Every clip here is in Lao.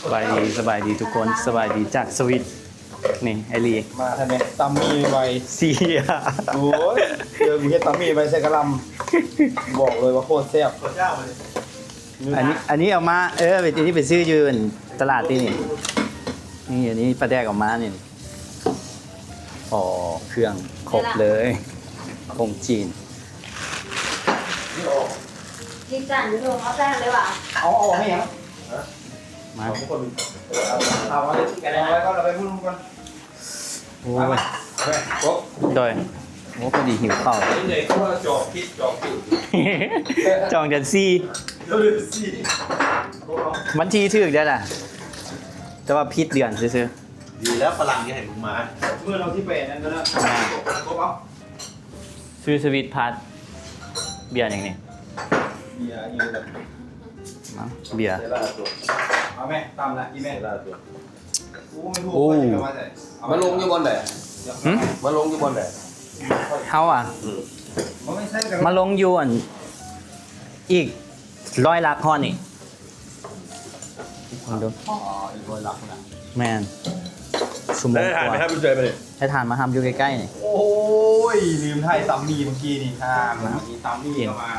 ສະບາຍດີ ສະບາຍດີທຸກຄົນ ສະບາຍດີຈາກສະວິດ. ນີ້ ໄອລີ ມາແທ້ແມະ ຕຳໝີ່ໄວໆ ຊີ້ ໂອ້ຍ ເຈີກູເຮັດຕຳໝີ່ໄວໃສ່ກະຫຼ່ຳ ບອກເລີຍວ່າໂຄດແຊບ. ອັນນີ້ ອັນນີ້ເອົາມາ ເອີ ອັນນີ້ໄປຊື້ຢູ່ຕະຫຼາດຕິນີ້ ນີ້ ອັນນີ້ປາແດກເອົາມານີ້. ອໍ ເຄື່ອງຄົບເລີຍ ຄົງຈີນ. ດີຈັງ ເອົາໃສ່ຫັ້ນເລີຍຫວາ? ເອົາ ເອົາໃຫ້ຫຍັງ? ມາ ເອົາມາເລີຍ ເອົາໄວ້ກ່ອນ ເອົາໄປພຸ້ນກ່ອນ. ໂອ້ຍ ໂດຍ ໂອ້ ພໍດີຫິວເຂົ້າ ເລີຍ ຄືວ່າຈອກຜິດ ຈອກຖືກ ຈອງເດືອນສີ່ ເດືອນສີ່ ວັນທີຖືກໄດ້ລະ ແຕ່ວ່າຜິດເດືອນຊື່ໆ. ດີແລ້ວຝຣັ່ງຢ່າໃຫ້ມຶງມາ ມື້ເຮົາຊິໄປນັ້ນກໍໄດ້ ແມ່ນ ຄົບເອົາ ຊື້ສະວິດພາສ ເບຍຫຍັງນີ້? ເບຍອີ່ຫຍັງ? ເບຍ ເຊລາໂຕ ເອົາແມະ ຕຳລະ ອີ່ແມ່ ເຊລາໂຕ. ໂອ້ ມາລົງຢູ່ບ່ອນໃດ? ຫຶ? ມາລົງຢູ່ບ່ອນໃດ? ເຮົາອະ ອືມ ມາລົງຢູ່ອັນ ອີກຮ້ອຍຫຼັກຮອດນີ້. ລອງດູ ອໍ ອີກຮ້ອຍຫຼັກພຸ້ນນະ. ແມ່ນ ຊົ່ວໂມງກວ່າ ໄດ້ຖ່ານມາຮັບຢູ່ໃກ້ໆນີ້ ໄດ້ຖ່ານມາຮັບຢູ່ໃກ້ໆນີ້. ໂອ້ຍ ລືມຖ່າຍຕຳໝີ່ເມື່ອກີ້ນີ້ ທາງມີຕຳໝີ່ເຂົ້າມາ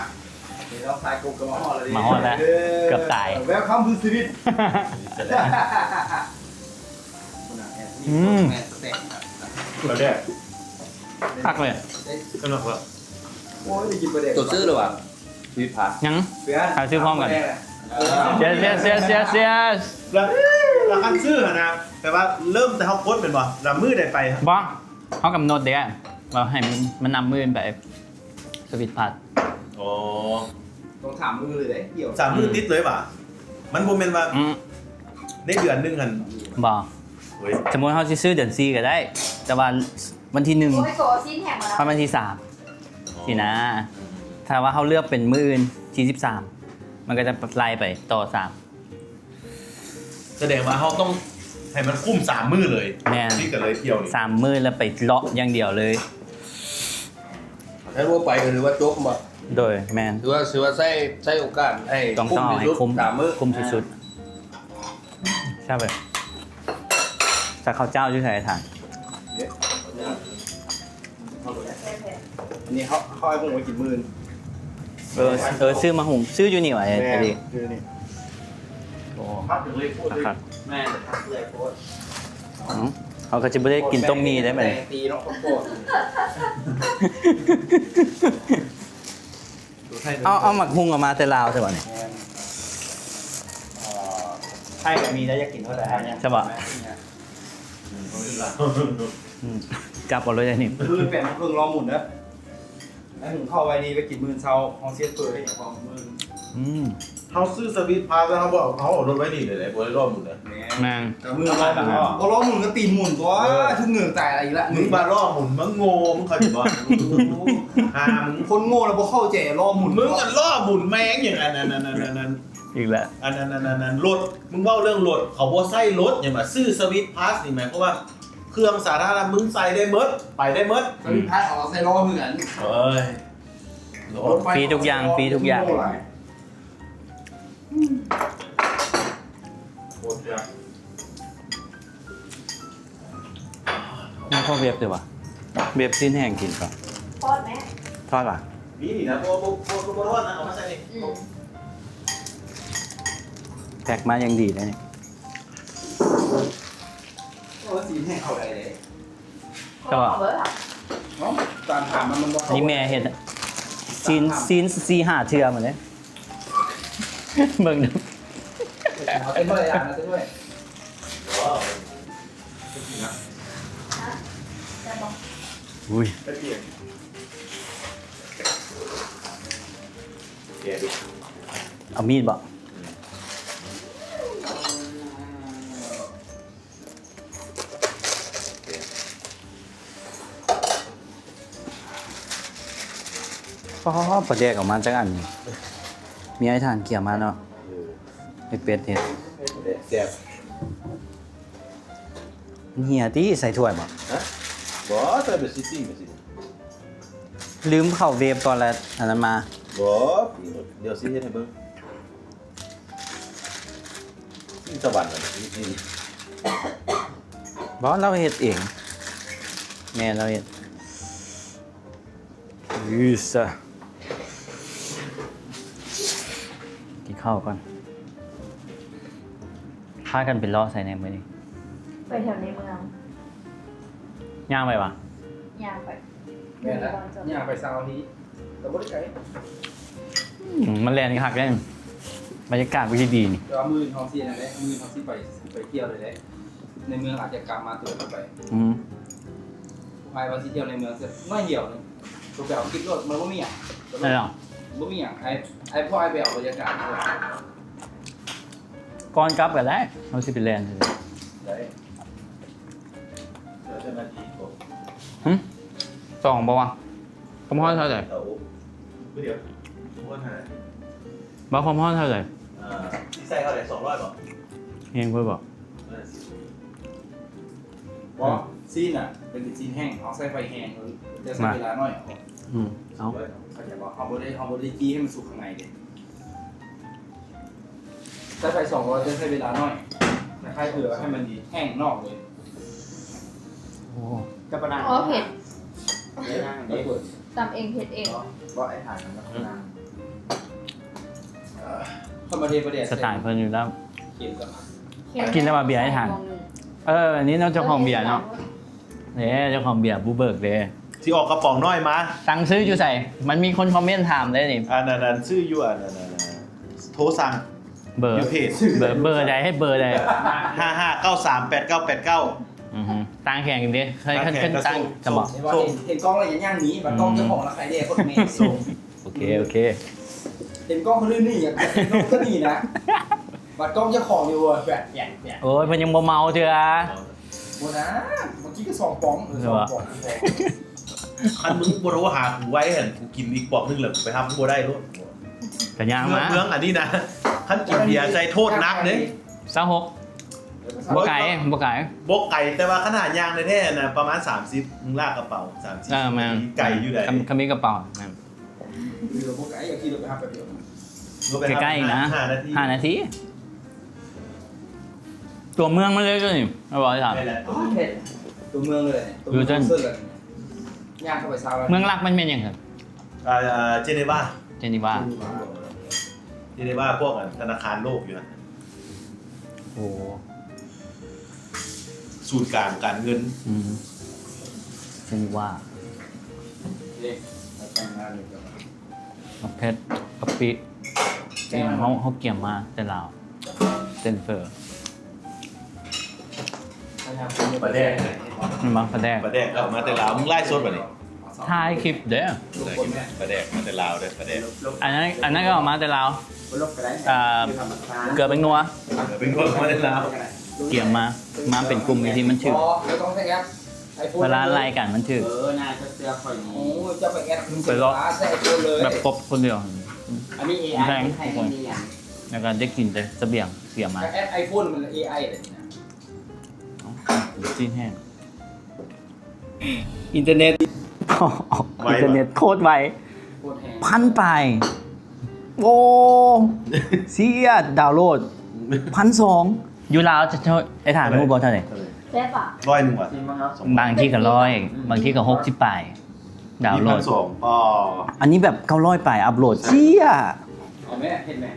ນີ້ເນາະ ສາຍກົກກໍມາຮອດແລ້ວ ມາຮອດແລ້ວ ເກືອບຕາຍ Welcome to ຊີວິດ. ອືມ ປາແດກ ຄັກເລີຍ ເອີ ສຳລັບວ່າ ໂອ້ຍ ໄດ້ກິນປາແດກ ຕົວຊື້ເລີຍຫວາ? ຊີວິດພາສ ຍັງ ຫາຊື້ພ້ອມກັນ. Yes yes yes yes yes. ແລ້ວ ແລ້ວຄັນຊື້ຫັ້ນນະ ແປວ່າເລີ່ມແຕ່ເຮົາກົດແມ່ນບໍ່? ແລ້ວມື້ໃດໄປ? ບໍ່ ເຮົາກຳນົດເດ້ ວ່າໃຫ້ມັນ ມັນນຳມື້ໄປ ສະວິດພາສ. ອໍ ຕ້ອງສາມມື້ເລີຍເດ້ ດຽວ ສາມມື້ຕິດເລີຍຫວາ? ມັນບໍ່ແມ່ນວ່າ ອືມ ໃນເດືອນໜຶ່ງຫັ້ນ ບໍ່ ໂອ້ຍ ສົມມຸດເຮົາຊິຊື້ເດືອນສີ່ກໍໄດ້ ແຕ່ວ່າວັນທີໜຶ່ງ ໂອ້ຍ ໂຕຊີ້ນແຫ້ງມາແລ້ວ ຮອດວັນທີສາມ ອໍ ຊີ້ນະ. ຖ້າວ່າເຮົາເລືອກເປັນມື້ອື່ນ ທີສິບສາມ ມັນກໍຈະໄລ່ໄປຕໍ່ສາມ ສະແດງວ່າເຮົາຕ້ອງໃຫ້ມັນຄຸ້ມສາມມື້ເລີຍ. ແມ່ນ ທີ່ກັນເລີຍທ່ຽວນີ້ ສາມມື້ແລ້ວໄປເລາະຢ່າງດຽວເລີຍ. ຖ້າບໍ່ໄປກໍຖືວ່າຈົບບໍ່? ໂດຍ ແມ່ນ ຖືວ່າ ຖືວ່າໃຊ້ ໃຊ້ໂອກາດໃຫ້ ຕ້ອງ ຕ້ອງເອົາໃຫ້ຄຸ້ມ ຄຸ້ມທີ່ສຸດ ສາມມື້ ຄຸ້ມທີ່ສຸດ. ແຊບເລີຍ ຈາກເຂົ້າເຈົ້າຢູ່ໃສທ່ານ? ອັນນີ້ເຮົາ ເຮົາໃຫ້ພວກມັນກິນມື້ອື່ນ. ເອີ ເອີ ຊື້ມາຫຸງ ຊື້ຢູ່ນີ້ຫວາ? ແມ່ນ ຊື້ຢູ່ນີ້. ໂອ້ ຄັກເລີຍໂພດ ຄັກ ແມ່ນ ຄັກເລີຍໂພດ. ເຮົາກໍຊິບໍ່ໄດ້ກິນຕົ້ມໝີ່ໄດ້ບັດນີ້ ຕີເນາະໂພດ. ເອົາ ເອົາໝາກຫຸ່ງອອກມາແຕ່ລາວແທ້ບາດນີ້. ແມ່ນ ເອີ ໄທກໍມີໄດ້ ຢາກກິນເທົ່າໃດ ໃຊ່ບໍ່? ອືມ ຈັບເອົາເລີຍນີ້ ຄືແປດໂມງເຄິ່ງລໍໝຸນເດີ. ໃຫ້ຫຸງເຂົ້າໄວ້ນີ້ໄວ້ກິນມື້ເຊົ້າ ເຮົາເຮັດເປີດໃຫ້ກິນພ້ອມມື້. ອືມ ເຮົາຊື້ສະວິດພາສແລ້ວ ເຮົາບໍ່ເອົາ ເຮົາເອົາລົດໄວ້ນີ້ເລີຍ ບໍ່ໄດ້ລໍໝຸນເດີ. ແມ່ນ ແຕ່ມື້ລໍໝຸນ ບໍ່ລໍໝຸນກໍຕີນໝຸນຕົວ ເອີ ທຸກເໜືອຕາຍອີກລະ. ມຶງມາລໍ້ໝຸນ ມຶງໂງ່ ມຶງເຂົ້າໃຈບໍ່? ຫາມຶງ ຄົນໂງ່ລະບໍ່ເຂົ້າໃຈລໍ້ໝຸນ ມຶງອັນລໍ້ໝຸນແມ່ງຫຍັງ ອັນນັ້ນ ອັນນັ້ນ ອັນນັ້ນ ອັນນັ້ນ ອີກແລ້ວ ອັນນັ້ນ ອັນນັ້ນ ອັນນັ້ນ ລົດ ມຶງເວົ້າເລື່ອງລົດ ເຂົາບໍ່ໃຊ້ລົດຫຍັງວ່າ ຊື້ສະວິດພາສນີ້ ໝາຍຄວາມວ່າເຄື່ອງສາທາລະນະ ມຶງໃສ່ໄດ້ໝົດ ໄປໄດ້ໝົດ. ສະວິດພາສເອົາໃສ່ລໍ້ເຮືອນ ເອີຍ ຟຣີທຸກຢ່າງ ຟຣີທຸກຢ່າງ. ໂຄດແຊບ ມັນພໍເວັບເດ້ຫວາ? ເວັບຊີ້ນແຫ້ງກິນກ່ອນ ທອດແມະ ທອດຫວາ? ນີ້ນີ້ນະ ບໍ່ ບໍ່ ບໍ່ ບໍ່ທອດນະ ເອົາມາໃສ່ນີ້. ອືມ ແພັກມາຢ່າງດີເດ້ນີ້. ໂອ້ ຊີ້ນແຫ້ງເຂົ້າໄດ້ເດ້. ກໍ ເອົາເບີດ ເອົ້າ ຕາມຖາມມັນ ມັນບໍ່ເຂົ້າ. ນີ້ແມ່ເຮັດຊີ້ນ ຊີ້ນສີ່ຫ້າເທື່ອໝົດເດ້ ເບິ່ງດູ. ເອົາເຕັມເບີດ ເອົາເຕັມເບີດ. ອຸ້ຍ ເອົາມີດບໍ່? ອໍ ປາແດກອອກມາຈັກອັນນີ້ ມີອ້າຍທ່ານເກຍມາເນາະ. ເອີ ເຮັດເປັດເຮັດ ແຊບ. ມັນເຫ່ຍຕິ ໃສ່ຖ້ວຍບໍ່? ຮະ ບໍ່ ໃສ່ເປັນຊິດຕິງໄປຊິ. ລືມເຂົ້າເວັບຕອນລະອັນນັ້ນມາ. ບໍ່ ດຽວຊິເຮັດໃຫ້ເບິ່ງ. ສະຫວັນ ບໍ່ ລາວເຮັດເອງ ແມ່ລາວເຮັດ. ອີສະ ກິນເຂົ້າກ່ອນ. ພາກັນໄປເລາະໃສແດ່ມື້ນີ້? ໄປແຖວໃນເມືອງ. ຍ່າງໄປຫວາ? ຍ່າງໄປ. ແມ່ນລະ ຍ່າງໄປເຊົ້ານີ້ກໍບໍ່ໄດ້ໄກ. ອືມ ມັນແລ່ນຄັກເດ້ ບັນຍາກາດກໍຊິດີນີ້. ແຕ່ວ່າມື້ອື່ນເຮົາຊິນັ້ນແຫຼະ ມື້ອື່ນເຮົາຊິໄປ ໄປທ່ຽວເລີຍແຫຼະ. ໃນເມືອງອາດຈະກັບມາຕົວໄປ. ອືມ ອ້າຍວ່າຊິທ່ຽວໃນເມືອງໜ້ອຍດຽວໜຶ່ງ ກໍໄປເອົາຄລິບໂລດ ມັນບໍ່ມີຫຍັງ. ແມ່ນບໍ່? ບໍ່ມີຫຍັງ ອ້າຍ ອ້າຍ ພໍອ້າຍໄປເອົາບັນຍາກາດ. ກ່ອນກັບກໍໄດ້ ເຮົາຊິໄປແລ່ນ. ໄດ້. ຫຶ ສອງບໍ່ວະ? ຄວາມຮ້ອນເທົ່າໃດ? ບໍ່ ຄວາມຮ້ອນເທົ່າໃດ? ເອີ ຊິໃສ່ເທົ່າໃດ? ສອງຮ້ອຍບໍ່? ແຮງໂພດບໍ່? ເອີ ບໍ່ ຊີ້ນນະ ເປັນຊີ້ນແຫ້ງ ເຮົາໃຊ້ໄຟແຮງ ຈະໃຊ້ເວລາໜ້ອຍ. ອືມ ເອົາ ເຂົ້າໃຈບໍ່? ເຮົາບໍ່ໄດ້ ເຮົາບໍ່ໄດ້ຈີ່ໃຫ້ມັນສຸກຂ້າງໃນເດ້. ໃຊ້ໄຟສອງຮ້ອຍ ຈະໃຊ້ເວລາໜ້ອຍ ຄ້າຍໆ ເພື່ອໃຫ້ມັນແຫ້ງນອກເລີຍ. ໂອ້ ຈະປານນັ້ນ. ອໍ ເຜັດ. ເຮັດນາງເດ້ ຕຳເອງເຮັດເອງ. ບໍ່ ໄອ້ຖານນະ ເອີ ເຂົ້າມາເທປາແດກ ສະໄຕເພິ່ນຢູ່ແລ້ວ. ເຄັມກັນ ກິນແລ້ວວ່າເບຍໄອ້ຖານ. ເອີ ອັນນີ້ເນາະ ເຈົ້າຂອງເບຍເນາະ. ເດ້ ເຈົ້າຂອງເບຍຜູ້ເບີກເດ້. ຊິອອກກະປ໋ອງນ້ອຍມາ. ສັ່ງຊື້ຢູ່ໃສ? ມັນມີຄົນຄອມເມັນຖາມເດ້ນີ້. ອັນນັ້ນ ອັນຊື້ຢູ່ ອັນນັ້ນ ອັນນັ້ນ ໂທສັ່ງ ເບີ ຢູ່ເພຈ ເບີ ເບີໃດ? ໃຫ້ເບີໃດ? ຫ້າຫ້າເກົ້າສາມແປດເກົ້າແປດເກົ້າ. ອືຮຶ ຕ່າງແຂວງເດ້. ຄັນ ຄັນຕ່າງ ຈະບອກ ເຫັນ ເຫັນກ້ອງແລ້ວຢ່າຍ່າງໜີ ບັດກ້ອງເຈົ້າຂອງລະໃຄແດ່ ໂຄດແມ່. ໂອເຄ ໂອເຄ. ເຫັນກ້ອງຄົນອື່ນນີ້ ຢາກ ຢາກເຫັນກ້ອງຕົວນີ້ນະ ບັດກ້ອງເຈົ້າຂອງຢູ່. ໂອ້ຍ ເພິ່ນຍັງບໍ່ເມົາເທື່ອ. ບໍ່ນະ ເມື່ອກີ້ກໍສອງປ໋ອງ. ເອີ ສອງປ໋ອງ. ຄັນມຶງບໍ່ໂທຫາກູໄວຫັ້ນ ກູກິນອີກປ໋ອງໜຶ່ງແລ້ວ ກູໄປຮັບມຶງບໍ່ໄດ້ໂລດ. ກະຍ່າງມາ ເມືອງອັນນີ້ນະ ຄັນກິນເບຍໃສ່ໂທດໜັກເດ້. ຊາວຫົກ ບໍ່ໄກ ບໍ່ໄກ ບໍ່ໄກ ແຕ່ວ່າຄັນຫາຍ່າງແທ້ໆນະ ປະມານສາມສິບ ມຶງລາກກະເປົາ ສາມສິບ. ເອີ ແມ່ນ ໄກຢູ່ໃດ໋. ຄັນ ຄັນມີກະເປົາ ແມ່ນ. ເອີ ບໍ່ໄກ ຂີ່ລົດໄປຮັບແປັບດຽວ. ໃກ້ໆນະ ຫ້ານາທີ ຫ້ານາທີ. ຕົວເມືອງມັນເລີຍຕົວນີ້ ເອົາບໍ່ໄດ້ຖາມ. ຕົວເມືອງເລີຍ ຕົວເມືອງເລີຍ. ຍ່າງເຂົ້າໄປຊາວ ເມືອງຫຼັກມັນແມ່ນຫຍັງ? ເອີ ເຈນີວາ ເຈນີວາ ເຈນີວາ ພວກ ອັນ ທະນາຄານໂລກຢູ່ຫັ້ນ. ໂອ້ ສູນກາງການເງິນ. ອືມ ເຊັ່ນວ່າ ເດ້ ແລ້ວແຕ່ງງານເລີຍ. ໝາກເຜັດ ກະປິ ເຮົາ ເຮົາກຽມມາແຕ່ລາວ ເສັ້ນເຝີ ປາແດກ ແມ່ນບໍ່? ປາແດກ ປາແດກເອົາມາແຕ່ລາວ. ມຶງໄລຟ໌ສົດບໍ່ນີ້? ຖ່າຍຄລິບເດ້. ປາແດກມາແຕ່ລາວເດ້ ປາແດກ. ອັນນັ້ນ ອັນນັ້ນກໍເອົາມາແຕ່ລາວ. ເອີ ເກືອແປ້ງນົວ ເກືອແປ້ງນົວມາແຕ່ລາວ. ກຽມມາ ມາເປັນກຸ່ມທີ່ມັນຖືກ ເວລາໄລ່ກັນມັນຖືກ. ເອີ ໜ້າຈະເຊື່ອຂ້ອຍນີ້. ໂອ້ຍ ເຈົ້າໄປແອັດ ໄປເລາະ ແບບຄົບຄົນດຽວ. ອັນນີ້ເອໄອ ແພງ ໃຫ້ ໃຫ້ ແລ້ວກໍໄດ້ກິນແຕ່ສະບຽງເສຍມາ. ແອັດໄອໂຟນມັນເອໄອເລີຍ. ຊີ້ນແຫ້ງ ອິນເຕີເນັດ ໄວວະ ອິນເຕີເນັດໂຄດໄວ ໂຄດແຮງ ພັນປາຍ. ໂອ້ ເຊຍ ດາວໂຫຼດ ພັນສອງ. ຢູ່ລາວຈະເທົ່າ ໄອ້ຖານຮູ້ບໍ່ເທົ່າໃດ? ແຊບອະ ຮ້ອຍໜຶ່ງຫວາ? ບາງທີກໍຮ້ອຍ ບາງທີກໍຫົກສິບປາຍ ດາວໂຫຼດ. ພັນສອງ ອໍ ອັນນີ້ແບບເກົ້າຮ້ອຍປາຍ ອັບໂຫຼດ. ເຊຍ ເອົາແມ່ ເຮັດແມ່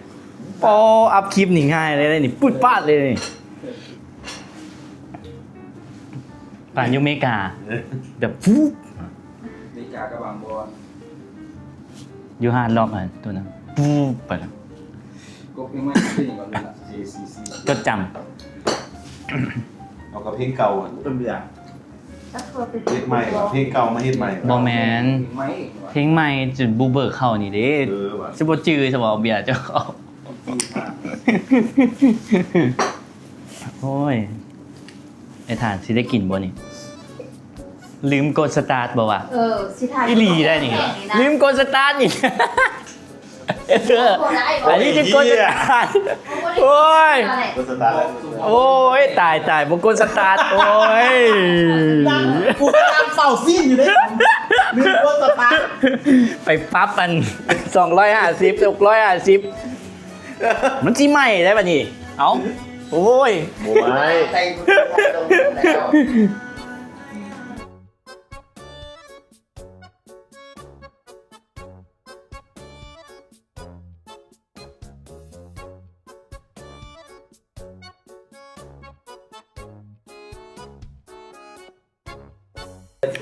ປໍ ອັບຄລິບນີ້ງ່າຍເລີຍນີ້ ປຶດປາດເລີຍນີ້. ປານຢູ່ເມກາ ເອີ ແບບ ຟູບ ເມກາກັບບາງບອນ ຢູ່ຫາດລັອກຫັ້ນ ໂຕນັ້ນ ຟູບ ໄປແລ້ວ. ກໍເພງໃໝ່ເພງກ່ອນເລີຍລະ ເອ ຊີ ຊີ ຈົດຈຳ. ເອົາກັບເພງເກົ່າ ເປັນເບຍ ເຮັດໃໝ່ ເພງເກົ່າມາເຮັດໃໝ່. ບໍ່ແມ່ນ ເພງໃໝ່ ເພງໃໝ່ ຈົນບຸກເບີກເຂົ້ານີ້ເດ້. ເອີ ວ່າ ຊິບໍ່ຈື່ຊະບໍ່ ເອົາເບຍເຈົ້າເຂົ້າ. ໂອ້ຍ ໄອ້ທ່ານຊິໄດ້ກິນບໍ່ນີ້? ລືມກົດສະຕາດບໍ່ວະ? ເອີ ຊິຖ່າຍ ອີ່ຫຼີໄດ໋ນີ້ ແຂງນີ້ນະ ລືມກົດສະຕາດນີ້. ເອີ ບໍ່ໄດ້ບໍ່ ອັນນີ້ຊິກົດສະຕາດ. ໂອ້ຍ ບໍ່ໄດ້ ກົດສະຕາດ ໂອ້ຍ ຕາຍ ຕາຍ ບໍ່ກົດສະຕາດ. ໂອ້ຍ ກູກຳລັງເຝົ້າຊີ້ນຢູ່ເດ້ ລືມກົດສະຕາດ. ໄປປັບອັນ ສອງຮ້ອຍຫ້າສິບ ຫົກຮ້ອຍຫ້າສິບ ມັນຊິໄໝ້ໄດ໋ບັດນີ້. ເອົ້າ ໂອ້ຍ ບໍ່ໄໝ້ ໃສ່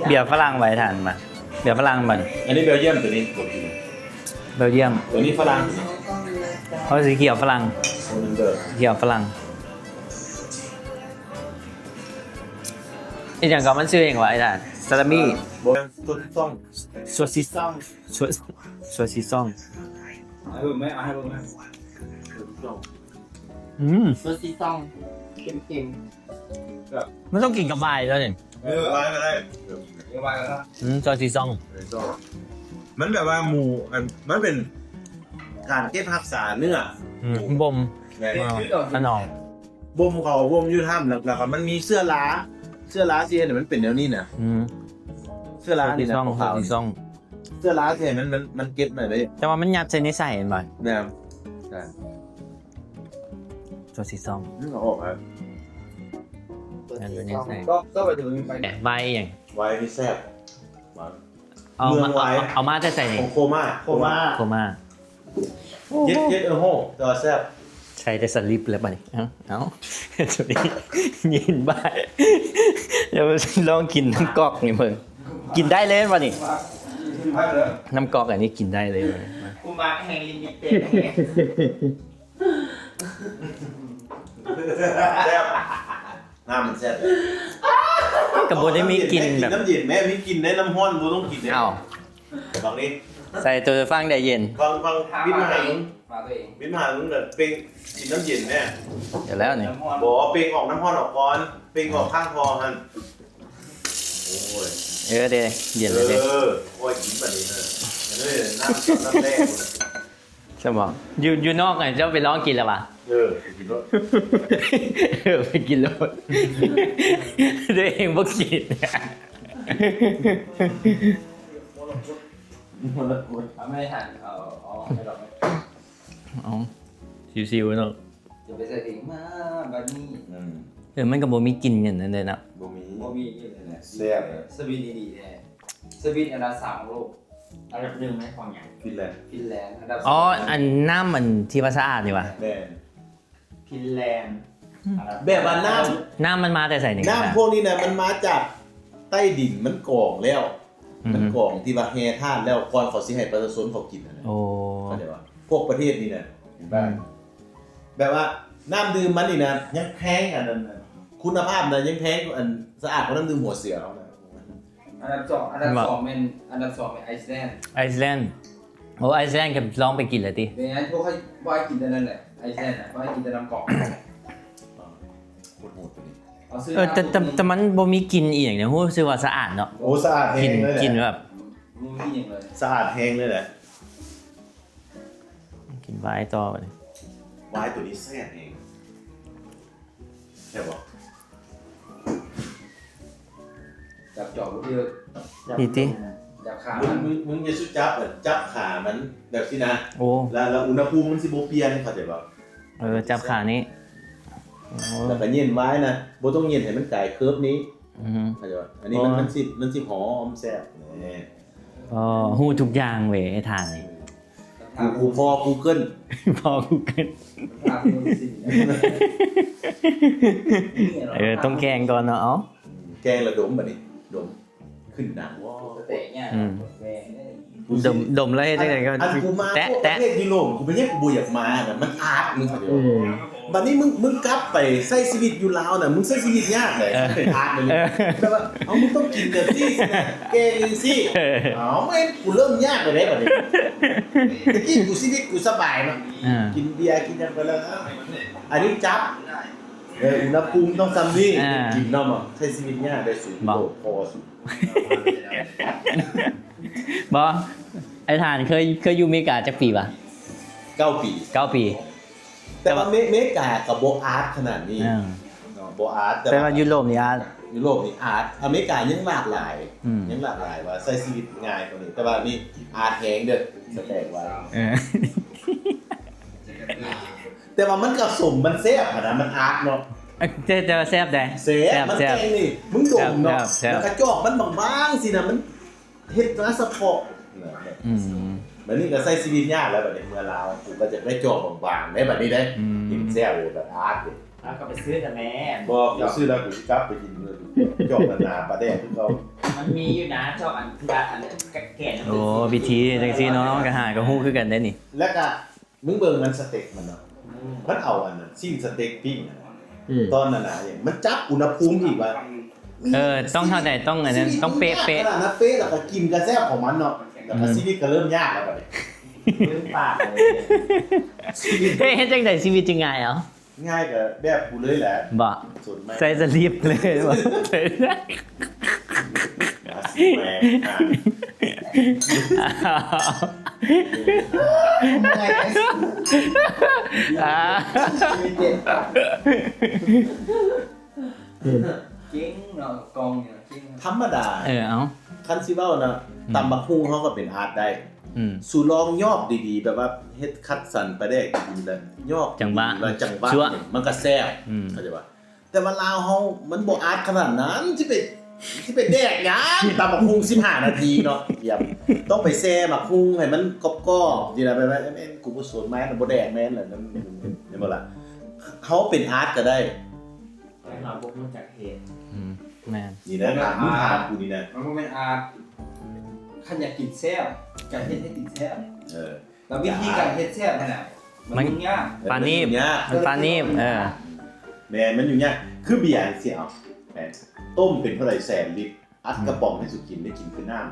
ເບຍຝຣັ່ງໄວ້ທ່ານມາ ເບຍຝຣັ່ງບັດນີ້ ອັນນີ້ເບວຢ້ຽມ ໂຕນີ້ ເບວຢ້ຽມ ໂຕນີ້ຝຣັ່ງ ເຮົາຊິຂຽວຝຣັ່ງ ໂອເວັນເດີ ຂຽວຝຣັ່ງ ອີຫຍັງກໍມັນຊື່ຫຍັງວະ ໄອ້ທ່ານ ຊາລາມີ ບໍ່ແມ່ນ ຊວດຊິຊອງ ຊວດຊິຊອງ ຊວດ ຊວດຊິຊອງ ໃຫ້ເບິ່ງໄໝ ເອົາໃຫ້ເບິ່ງໄໝ ຊວດຊິຊອງ ອືມ ຊວດຊິຊອງ ເຄັມໆ ແບບ ມັນຕ້ອງກິນກັບວາຍແລ້ວນີ້ ເອີ ວາຍກໍໄດ້ ເອີ ວາຍກໍໄດ້ ອືມ ຊວດຊິຊອງ ມັນແບບວ່າໝູ ອັນ ມັນເປັນການເກັບຮັກສາເນື້ອ ອືມ ບໍ່ມ ແມ່ນ ຖະໜອມ ບົ່ມເຂົາບົ່ມຢູ່ຖ້ຳ ແລ້ວ ແລ້ວກໍມັນມີເຊື້ອລາ ເຊື້ອລາຊິເຮັດໃຫ້ມັນເປັນແນວນີ້ນະ ອືມ ເຊື້ອລານີ້ນະ ຊວດຊິຊອງ ຂາວໆ ຊວດຊິຊອງ ເຊື້ອລາຊິໃຫ້ມັນ ມັນ ມັນເກັບໄວ້ເດ້ ແຕ່ວ່າມັນຍັດໃສ່ໃນໄສ້ແມ່ນບໍ່? ແມ່ນ ໃຊ່ ຊວດຊິຊອງ ອືມ ເອົາອອກແລ້ວ ຍັດໄວ້ໃນໄສ້ ກໍ ກໍໄປເຖິງໄປ ວາຍຫຍັງ? ວາຍນີ້ແຊບ ວາຍ ເອົາມາ ເມືອງວາຍ ເອົາ ເອົາມາແຕ່ໃສນີ້? ຂອງໂຄມາ ໂຄມາ ໂຄມາ ເຈັດ ເຈັດ ເອີໂຮ ແຕ່ວ່າແຊບ ໃສ່ແຕ່ສະລິບແລ້ວບັດນີ້ ເອົ້າ ເອົ້າ ໂຕນີ້ຍິນບາຍ ດຽວລອງກິນນ້ຳກອກນີ້ເບິ່ງ ກິນໄດ້ເລີຍບັດນີ້ ນ້ຳກອກອັນນີ້ກິນໄດ້ເລີຍ ໂຄມາແຫ່ງລິມິເຕັດ ແຊບ ນ້ຳມັນແຊບ ກໍບໍ່ໄດ້ມີກິ່ນແບບ ກິນນ້ຳເຢັນແມ້ ມີກິ່ນໄດ້ ນ້ຳຮ້ອນບໍ່ຕ້ອງກິນເດ້ ເອົ້າ ບາງນີ້ ໃສ່ໂຕຟັງໄດ້ເຢັນ ຟັງ ຟັງ ບິດມາຫາ ບິດມາຫາ ເປັງ ກິນນ້ຳເຢັນແມ້ ດຽວແລ້ວນີ້ ບໍ່ ເປັງອອກນ້ຳຮ້ອນອອກກ່ອນ ເປັງອອກຂ້າງຄໍຫັ້ນ ໂອ້ຍ ເອີເດ້ ເຢັນແລ້ວເດ້ ເອີ ໂອ້ຍ ກິນບັດນີ້ເອີ ເອີ ນ້ຳ ນ້ຳແລງ ຊັ້ນບໍ່? ຢູ່ ຢູ່ນອກຫັ້ນເຈົ້າໄປລອງກິນແລ້ວຫວາ? ເອີ ໄປກິນໂລດ ເອີ ໄປກິນໂລດ ຕົວເອງບໍ່ກິນ ເອົາ ຊິວໆເນາະ ຈະໄປໃສ່ເພງມາບັດນີ້ ອືມ ເອີ ມັນກໍບໍ່ມີກິ່ນຫຍັງນັ້ນເດ້ເນາະ ບໍ່ມີ ບໍ່ມີກິ່ນແທ້ ແຊບ ສະວິດດີໆແທ້ ສະວິດອັນດັບສາມຂອງໂລກ ອັນດັບໜຶ່ງໃນຂອງຫຍັງ? ຟິນແລນ ຟິນແລນ ອັນດັບສອງ ອໍ ອັນນ້ຳອັນທີ່ວ່າສະອາດນີ້ຫວາ? ແມ່ນ ຟິນແລນ ອືມ ອັນດັບ ແບບວ່ານ້ຳ ນ້ຳມັນມາແຕ່ໃສນີ້? ນ້ຳພວກນີ້ນະ ມັນມາຈາກໃຕ້ດິນ ມັນກອງແລ້ວ ອືມ ມັນກອງທີ່ວ່າແຮ່ທາດແລ້ວ ກ່ອນເຂົາຊິໃຫ້ປະຊາຊົນເຂົາກິນຫັ້ນນະ ໂອ້ ເຂົ້າໃຈບໍ່? ພວກປະເທດນີ້ນະ ອືມ ແບບວ່ານ້ຳດື່ມມັນນີ້ນະ ຍັງແພງ ອັນນັ້ນ ຄຸນນະພາບນະ ຍັງແພງ ອັນ ສະອາດກວ່ານ້ຳດື່ມຫົວເສືອເຮົານະ. ອັນດັບສອງ ອັນດັບສອງແມ່ນ ອັນດັບສອງແມ່ນໄອສແລນ ໄອສແລນ ໂອ້ ໄອສແລນກໍລອງໄປກິນແລ້ວຕິ? ແມ່ນ ພວກຂ້ອຍບໍ່ໃຫ້ກິນແຕ່ນັ້ນແຫຼະ ໄອສແລນນະ ບໍ່ໃຫ້ກິນແຕ່ນ້ຳກອກ ໂຄດໂຫດໂຕນີ້ ເອີ ແຕ່ ແຕ່ ແຕ່ມັນບໍ່ມີກິ່ນອີ່ຫຍັງເດ ຮູ້ສຶກວ່າສະອາດເນາະ ໂອ້ ສະອາດແຮງເລີຍແຫຼະ ກິ່ນແບບ ບໍ່ມີອີ່ຫຍັງເລີຍ ສະອາດແຮງເລີຍແຫຼະ. ກິນວາຍຕໍ່ບັດນີ້ ວາຍໂຕນີ້ແຊບແຮງ ແຊບບໍ່? ຈັບຈອກບໍ່ຖືກ ນີ້ຕິ ຈັບຂາ ມຶງ ມຶງ ມຶງຢ່າສູ່ຈັບ ຈັບຂາມັນແບບຊີ້ນະ ໂອ້ ແລ້ວ ແລ້ວອຸນຫະພູມມັນຊິບໍ່ປ່ຽນ ເຂົ້າໃຈບໍ່? ເອີ ຈັບຂານີ້ ໂອ້ ແລ້ວກໍເຢັນວາຍນະ ບໍ່ຕ້ອງເຢັນໃຫ້ມັນກາຍເຄີບນີ້ ອືຮຶ ເຂົ້າໃຈບໍ່? ອັນນີ້ມັນ ມັນຊິ ມັນຊິຫອມແຊບ ນີ້ ອໍ ຮູ້ທຸກຢ່າງເວີຍ ໄອ້ທ່ານນີ້ ກູ ກູພໍ່ກູເກີນ ພໍ່ກູເກີນ ເອີ ຕ້ອງແກງກ່ອນເນາະ ເອົ້າ ແກງແລ້ວດົມບັດນີ້ ດົມ ຂຶ້ນໜັງ ອືມ ດົມ ດົມແລ້ວເຮັດຈັ່ງໃດກໍ ອັນກູມາ ແຕະ ແຕະ ປະເທດຢູໂຣບ ກູເປັນຫຍັງກູບໍ່ຢາກມານະ ມັນອາດ ມຶງເຂົ້າໃຈບໍ່? ອືມ ບັດນີ້ມຶງ ມຶງກັບໄປໃຊ້ຊີວິດຢູ່ລາວນະ ມຶງໃຊ້ຊີວິດຍາກເດ ເອີ ເປັນອາດເລີຍ ເອີ ແຕ່ວ່າ ເອົາ ມຶງຕ້ອງກິນແບບນີ້ ແກງຈັ່ງຊີ້ ເອີ ເອົາ ແມ່ນ ກູເລີ່ມຍາກແລ້ວເດ້ບັດນີ້ ແຕ່ກີ້ກູຊີວິດກູສະບາຍເນາະ ເອີ ກິນເບຍກິນຫຍັງໄປແລ້ວ ອັນນີ້ຈັບ ເອີ ອຸນຫະພູມຕ້ອງຊ່ຳນີ້ ເອີ ກິນເນາະ ໃຊ້ຊີວິດຍາກໄດ້ສູງ ບໍ່ ໂລກພໍສູງ ບໍ່ ໄອ້ທ່ານເຄີຍ ເຄີຍຢູ່ເມກາຈັກປີຫວາ? ເກົ້າປີ ເກົ້າປີ ແຕ່ວ່າ ແຕ່ວ່າເມ ເມກາກໍບໍ່ອາດຂະໜາດນີ້ ອ່າ ເນາະ ບໍ່ອາດ ແຕ່ ແຕ່ວ່າ ວ່າຢູໂຣບນີ້ອາດ ຢູໂຣບນີ້ອາດ ອາເມລິກາຍັງຫຼາກຫຼາຍ ອືມ ຍັງຫຼາກຫຼາຍວ່າໃຊ້ຊີວິດງ່າຍກວ່ານີ້ ແຕ່ວ່ານີ້ອາດແຮງເດີ້ ສະແຕັກໄວ້ ເອີ ແຕ່ວ່າມັນກໍສົມ ມັນແຊບຫັ້ນນະ ມັນອາດເນາະ. ເອີ ແຕ່ ແຕ່ວ່າແຊບໃດ໋ ແຊບ ແຊບ ມັນແກງນີ້ ມຶງດົມເນາະ ແຊບ ແຊບ ແລ້ວກໍຈອກມັນບາງໆ ຊີ້ນະ ມັນເຮັດມາສະເພາະ. ອືມ ບັດນີ້ກໍໃຊ້ຊີວິດຍາກແລ້ວ ບັດນີ້ເມືອລາວ ກູກໍຈະໄດ້ຈອກບາງໆ ໄດ໋ ບັດນີ້ເດ້. ອືມ ກິນແຊບເລີຍ ບັດອາດເດ້. ເອົາ ກໍໄປຊື້ນະແມ່. ບໍ່ ກູຊື້ແລ້ວ ກູຊິກັບໄປກິນເລີຍ ຈອກໜາໆ ປາແດກຄືເກົ່າ. ມັນມີຢູ່ນະ ຈອກອັນທີ່ວ່າອັນແກະ ໂອ້ ວິທີຈັ່ງຊີ້ເນາະ ກໍຫາກໍຮູ້ຄືກັນເດ້ນີ້. ແລ້ວກໍ ມຶງເບິ່ງມັນສະເຕັກມັນເນາະ ອືມ ມັນເອົາອັນນັ້ນ ຊີ້ນສະເຕັກປີ້ງຫັ້ນນະ ອືມ ຕອນນັ້ນນະ ມັນຈັບອຸນຫະພູມອີກວ່າ ເອີ ຕ້ອງເທົ່າໃດ ຕ້ອງອັນນັ້ນ ຕ້ອງເປະໆ ຂະໜາດນັ້ນເປະ ແລ້ວກໍກິນກະແຊບຂອງມັນເນາະ ແລ້ວກໍ ອືມ ຊີວິດກໍເລີ່ມຍາກແລ້ວບັດນີ້ ເລີ່ມປາກເລີຍ ຊີວິດ ເຮັດ ເຮັດຈັ່ງໃດຊີວິດຈຶ່ງງ່າຍເອົາ? ງ່າຍກໍແບບກູເລີຍແຫຼະ ບໍ່ ໃສ່ສະລິບເລີຍບໍ່? ອາຊີບແມ່ງ ອ່າ ອ່າ ເກັ່ງເນາະ ກອງນີ້ເກັ່ງ ທຳມະດາ ເອີ ເອົາ ຄັນຊິເວົ້ານະ ອືມ ຕຳບັກຫຸ່ງເຮົາກໍເປັນອາດໄດ້ ອືມ ສູລອງຍອກດີໆ ແບບວ່າເຮັດຄັດສັນປາແດກດີໆ ແລ້ວຍອກດີໆ ຈັງຫວະ ວ່າຈັງຫວະ ມັນກໍແຊບ ອືມ ເຂົ້າໃຈບໍ່? ແຕ່ວ່າລາວເຮົາມັນບໍ່ອາດຂະໜາດນັ້ນ ຊິໄປ ຊິໄປແດກຫຍັງ ຕຳບັກຫຸ່ງສິບຫ້ານາທີເນາະ ຕ້ອງໄປແຊ່ໝາກຫຸ່ງໃຫ້ມັນກອບໆ ຊິໄດ້ແບບວ່າ ແມ່ນ ແມ່ນ ກູບໍ່ສົນ ມາແລ້ວບໍ່ແດກ ແມ່ນແຫຼະ ແມ່ນ ແມ່ນບໍ່ລະ? ເຮົາເປັນອາດກໍໄດ້ ແຕ່ເຮົາບໍ່ຮູ້ຈັກເຮັດ ອືມ ແມ່ນ ນີ້ນະ ຖາມ ມຶງຖາມກູນີ້ນະ ມັນບໍ່ແມ່ນອາດ ຄັນຢາກກິນແຊບ ກໍເຮັດໃຫ້ກິນແຊບ ເອີ ແລ້ວວິທີການເຮັດແຊບຫັ້ນນະ ມັນ ມັນຫຍຸ້ງຍາກ ປານນີ້ ມັນຫຍຸ້ງຍາກ ມັນປານນີ້ ເອີ ແມ່ນ ມັນຫຍຸ້ງຍາກ ຄືເບຍຈັ່ງຊີ້ ເອົາ ແມ່ນ ຕົ້ມເປັນເທົ່າໃດແສນລິດ ອັດກະປ໋ອງໃຫ້ສຸກິນ ໄດ້ກິນຄືນ້ຳ.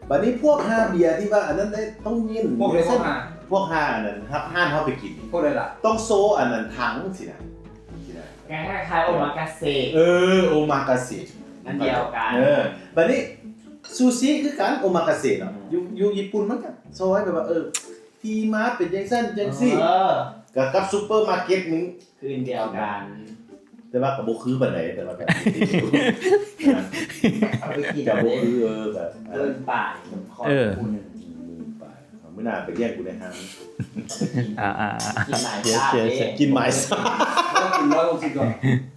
ບັດນີ້ພວກຮ່າເບຍທີ່ວ່າອັນນັ້ນໄດ້ ຕ້ອງຍິນ ພວກໃດ ພວກຮ່າ ພວກຮ່າອັນນັ້ນ ຮ້ານເຮົາໄປກິນ ພວກໃດລະ ຕ້ອງໂຊອັນນັ້ນຖັງຊີ້ນະ ຊີ້ນະ ຄ້າຍໆ ໂອມາກາເສະ ເອີ ໂອມາກາເສະ ອັນດຽວກັນ ເອີ ບັດນີ້ຊູຊິຄືກັນ ໂອມາກາເສະເນາະ ຢູ່ ຢູ່ຍີ່ປຸ່ນມັນກໍຊອຍແບບວ່າ ເອີ ທີ່ມາເປັນຈັ່ງຊັ້ນຈັ່ງຊີ້ ເອີ ກໍກັບຊຸບເປີມາເກັດນີ້ຄືອັນດຽວກັນ ແຕ່ວ່າກໍບໍ່ຄືປານໃດ ແຕ່ວ່າກໍ ເອົາໄປກິນ ກໍບໍ່ຄື ເອີ ກໍ ເອີ ໝື່ນປາຍ ເອີ ມື້ໜ້າໄປລ້ຽງກູແດ່ ຫ້າ ອ່າໆໆ ກິນໝາຍສາມເດ້ ກິນໝາຍສາມ ກິນຮ້ອຍຫົກສິບດອນ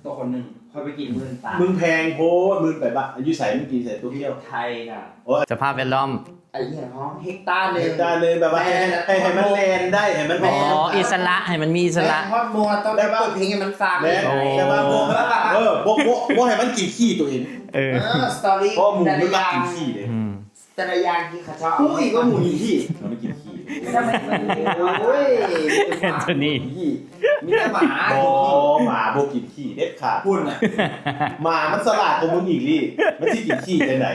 ຕໍ່ຄົນໜຶ່ງ ຂ້ອຍໄປກິນໝື່ນປາຍ ມຶງແພງໂພດ ໝື່ນປາຍບາດ ຢູ່ໃສ ມຶງກິນໃສ ໂຕກຽວ ໄທນະ ໂອ້ຍ ສະພາບແວດລ້ອມ ໄອ້ຫຍັງເນາະ ເຮັກຕາໜຶ່ງ ເຮັກຕາໜຶ່ງ ແບບວ່າໃຫ້ ໃຫ້ ໃຫ້ມັນແລ່ນໄດ້ ໃຫ້ມັນ ອໍ ແລ່ນ ອິດສະຫຼະ ໃຫ້ມັນມີອິດສະຫຼະ ແມ່ນ ຮອດໝົດ ຕ້ອງໄດ້ເປີດເພງໃຫ້ມັນຟັງ ແມ່ນ ໂອ້ ແຕ່ວ່າບໍ່ ເອີ ບໍ່ ບໍ່ ບໍ່ໃຫ້ມັນກິນຂີ້ຕົວເອງ ເອີ ເອີ ສະຕໍຣີ ເພາະໝູມັນມັກກິນຂີ້ເດ້ ອືມ ແຕ່ລະຢ່າງທີ່ເຂົາເຈົ້າ ໂອ້ຍ ວ່າໝູກິນຂີ້ ມັນກິນຂີ້ ໂອ້ຍ ໂທນີ້ ມີແຕ່ໝາ ບໍ່ ໝາບໍ່ກິນຂີ້ເດັດຂາດ ພຸ້ນນະ ໝາມັນສະຫຼາດກວ່າມຶງອີກນີ້ ມັນຊິກິນຂີ້ຈັ່ງໃດ?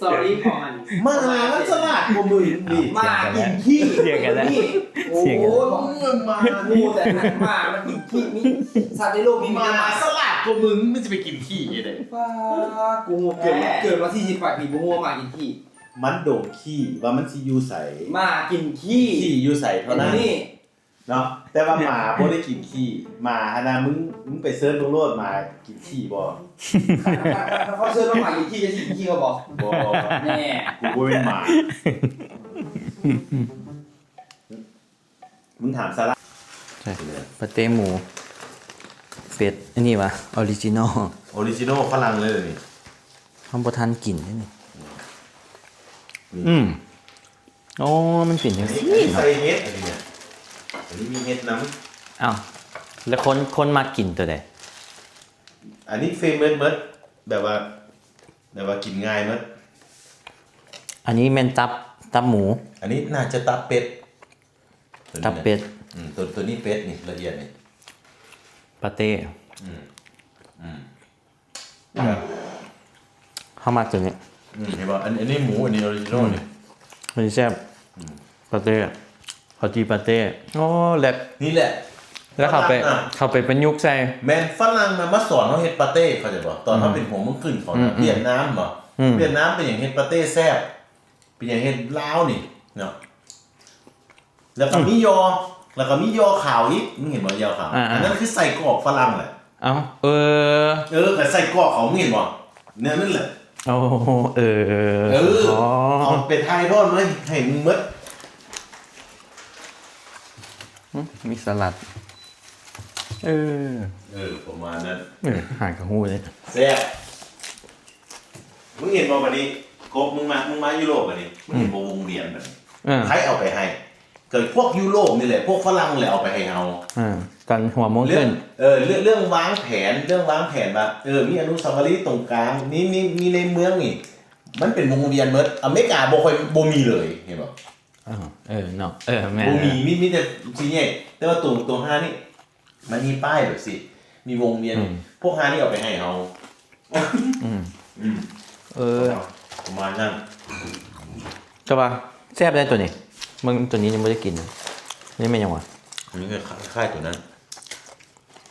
ສອຣີຂອງມັນ ໝາມັນສະຫຼາດກວ່າມຶງນີ້ ໝາກິນຂີ້ ສຽງກັນແລ້ວ ໂອ້ຍ ສຽງກັນແລ້ວ ໝາ ໝູແຕ່ໝາມັນກິນຂີ້ ມີສັດໃນໂລກນີ້ ໝາສະຫຼາດກວ່າມຶງ ມັນຊິໄປກິນຂີ້ຈັ່ງໃດ? ປ້າ ກູເກີດມາ ເກີດມາສີ່ສິບປາຍປີ ບໍ່ຮູ້ວ່າໝາກິນຂີ້ ມັນດົມຂີ້ວ່າມັນຊິຢູ່ໃສ ໝາກິນຂີ້ ຂີ້ຢູ່ໃສເທົ່ານັ້ນ ເນາະ ແຕ່ວ່າໝາບໍ່ໄດ້ກິນຂີ້ ໝາຫັ້ນນະ ມຶງ ມຶງໄປເສີດເບິ່ງໂລດ ໝາກິນຂີ້ບໍ່? ຄັນເຂົາເສີດວ່າໝາກິນຂີ້ ຈະຊິກິນຂີ້ເຂົາບໍ່? ບໍ່ ແນ່ ກູບໍ່ແມ່ນໝາ ມຶງຖາມສາລະ ໃຊ່ ປາເຕ້ໝູ ເປັດ ອັນນີ້ຫວາ ອໍຣິຈິນໍ ອໍຣິຈິນໍຝຣັ່ງເລີຍນີ້ ເຮົາບໍ່ທັນກິນເດ້ນີ້ ອືມ ອໍ ມັນເປັນຈັ່ງຊີ້ ອັນນີ້ໃສ່ເຫັດ ອັນນີ້ນະ ອັນນີ້ມີເຫັດນຳ ອ້າວ ແລ້ວຄົນ ຄົນມັກກິນຕົວໃດ? ອັນນີ້ເຟເມັດໝົດ ແບບວ່າ ແບບວ່າກິນງ່າຍໝົດ ອັນນີ້ແມ່ນຕັບ ຕັບໝູ ອັນນີ້ໜ້າຈະຕັບເປັດ ຕັບເປັດ ອືມ ຕົວ ຕົວນີ້ເປັດນີ້ ລະອຽດນີ້ ປາເຕ້ ອືມ ອືມ ອືມ ເຮົາມັກຕົວນີ້ ອືມ ເຫັນບໍ່ ອັນ ອັນນີ້ໝູ ອັນນີ້ອໍຣິຈິນໍນີ້ ອືມ ອັນນີ້ແຊບ ອືມ ປາເຕ້ ເຂົ້າຈີ່ປາເຕ້ ໂອ້ ແລ້ວ ນີ້ແຫຼະ ແລ້ວເຂົາໄປ ຝຣັ່ງນະ ເຂົາໄປປະຍຸກໃສ່ ແມ່ນ ຝຣັ່ງນະມາສອນເຮົາເຮັດປາເຕ້ ເຂົ້າໃຈບໍ່? ຕອນເຮົາ ອືມ ເປັນຫົວເມືອງຂຶ້ນເຂົາ ອືມ ນະ ອືມ ຫວຽດນາມບໍ່? ອືມ ຫວຽດນາມເປັນຫຍັງເຮັດປາເຕ້ແຊບ? ເປັນຫຍັງເຮັດລາວນີ້ເນາະ? ແລ້ວກໍມີຍໍ່ ແລ້ວກໍມີຍໍ່ຂາວອີກ ມຶງເຫັນບໍ່? ຍໍ່ຂາວ ອ່າໆ ອັນນັ້ນຄືໄສ້ກອກຝຣັ່ງແຫຼະ. ເອົ້າ ເອີ ເອີ ກໍໄສ້ກອກເຂົາ ມຶງເຫັນບໍ່? ແນວນັ້ນແຫຼະ. ໂອ້ ເອີ ເອີ ອໍ ເອົາໄປຖ່າຍທອດມາໃຫ້ ໃຫ້ມຶງໝົດ. ຫຶ ມີສະຫຼັດ. ເອີ ເອີ ປະມານນັ້ນ ເອີ ຫາກໍຮູ້ເດ້ ແຊບ. ມຶງເຫັນບໍ່ບັດນີ້ ກົບ ມຶງມາ ມຶງມາຢູໂຣບບັດນີ້ ມຶງເຫັນບໍ່ ອືມ ວົງວຽນບັດນີ້ ເອີ ໃຜເອົາໄປໃຫ້? ກໍພວກຢູໂຣບນີ້ແຫຼະ ພວກຝຣັ່ງແຫຼະເອົາໄປໃຫ້ເຮົາ ເອີ ຕອນຫົວໂມງຂຶ້ນ ເອີ ເລື່ອງ ເລື່ອງວາງແຜນ ເລື່ອງວາງແຜນວ່າ ເອີ ມີອະນຸສາວະລີຕົງກາງ ມີ ມີ ມີໃນເມືອງນີ້ ມັນເປັນວົງວຽນໝົດ. ອາເມລິກາບໍ່ຄ່ອຍ ບໍ່ມີເລີຍ ເຫັນບໍ່? ເອີ ເອີເນາະ ເອີ ແມ່ນ ບໍ່ມີ ມີ ມີແຕ່ສີ່ແຍກ ແຕ່ວ່າຕົວ ຕົວຫ້ານີ້ ມັນມີປ້າຍແບບຊີ້ ມີວົງວຽນ ອືມ ພວກຫ້ານີ້ເອົາໄປໃຫ້ເຮົາ ອືມ ອືມ ເອີ ປະມານນັ້ນ ແຕ່ວ່າແຊບໄດ໋ຕົວນີ້ ເບິ່ງ ຕົວນີ້ຍັງບໍ່ໄດ້ກິນ ນີ້ແມ່ນຫຍັງຫວາ? ອັນນີ້ຄ້າຍໆຕົວນັ້ນ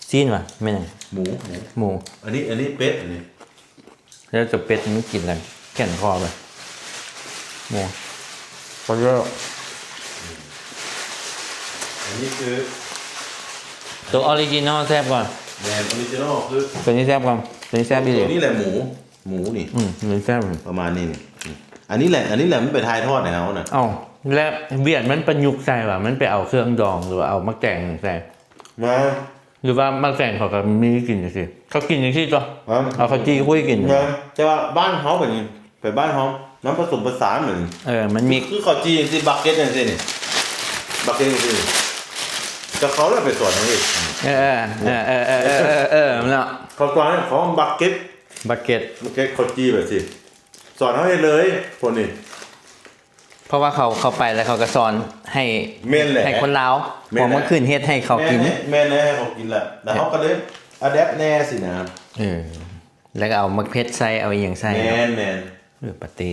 ຊີ້ນຫວາ? ແມ່ນຫຍັງ? ໝູ ໝູ ໝູ ອັນນີ້ ອັນນີ້ເປັດ ອັນນີ້ ແລ້ວຈະເປັດມັນກິນແລ້ວແກ່ນຄໍໄປ ໝູ ເຂົາເຈົ້າ ອັນນີ້ຄື ໂຕອໍຣິຈິນອລແຊບກວ່າ ແມ່ນ ອໍຣິຈິນອລຄື ໂຕນີ້ແຊບກວ່າ ໂຕນີ້ແຊບອີ່ຫຼີ ໂຕນີ້ແຫຼະໝູ ໝູນີ້ ອືມ ໂຕນີ້ແຊບ ປະມານນີ້ ນີ້ ອັນນີ້ແຫຼະ ອັນນີ້ແຫຼະມັນໄປຖ່າຍທອດໃຫ້ເຮົານະ ເອົ້າ ແລະຫວຽດມັນປະຍຸກໃສ່ຫວາ ມັນໄປເອົາເຄື່ອງດອງ ຫຼືວ່າເອົາໝາກແຕງໃສ່ ມາ ຫຼືວ່າໝາກແຕງເຂົາກໍມີກິນຈັ່ງຊີ້ ເຂົາກິນຈັ່ງຊີ້ຕົວະ ເອົາເຂົ້າຈີ່ຄຸຍກິນ ແຕ່ວ່າບ້ານເຮົາເປັນ ໄປບ້ານເຮົາ ນຳປະສົມປະສານ ເອີ ມັນມີ ຄືເຂົ້າຈີ່ຈັ່ງຊີ້ ບັກເກັດຈັ່ງຊີ້ນີ້ ບັກເກັດຈັ່ງຊີ້ ກໍເຂົາລະໄປສອນເຮົາອີກ ເອີ ເອີ ເອີ ເນາະ ເຂົາສອນເຮົາບັກເກັດ ບັກເກັດ ບັກເກັດເຂົ້າຈີ່ແບບຊີ້ ສອນເຮົາເຮັດເລີຍ ພວກນີ້ ເພາະວ່າເຂົາ ເຂົາໄປແລ້ວເຂົາກໍສອນໃຫ້ ແມ່ນແຫຼະ ໃຫ້ຄົນລາວ ແມ່ນແຫຼະ ເອົາມາຂຶ້ນເຮັດໃຫ້ເຂົາກິນ ແມ່ນແຫຼະ ແມ່ນແຫຼະ ໃຫ້ເຂົາກິນແຫຼະ ແລ້ວເຮົາກໍເລີຍອາແດັບແດ່ຊີ້ນະ ເອີ ແລ້ວກໍເອົາໝາກເຜັດໃສ່ ເອົາອີ່ຫຍັງໃສ່ ແມ່ນ ແມ່ນ ເອີ ປາເຕ້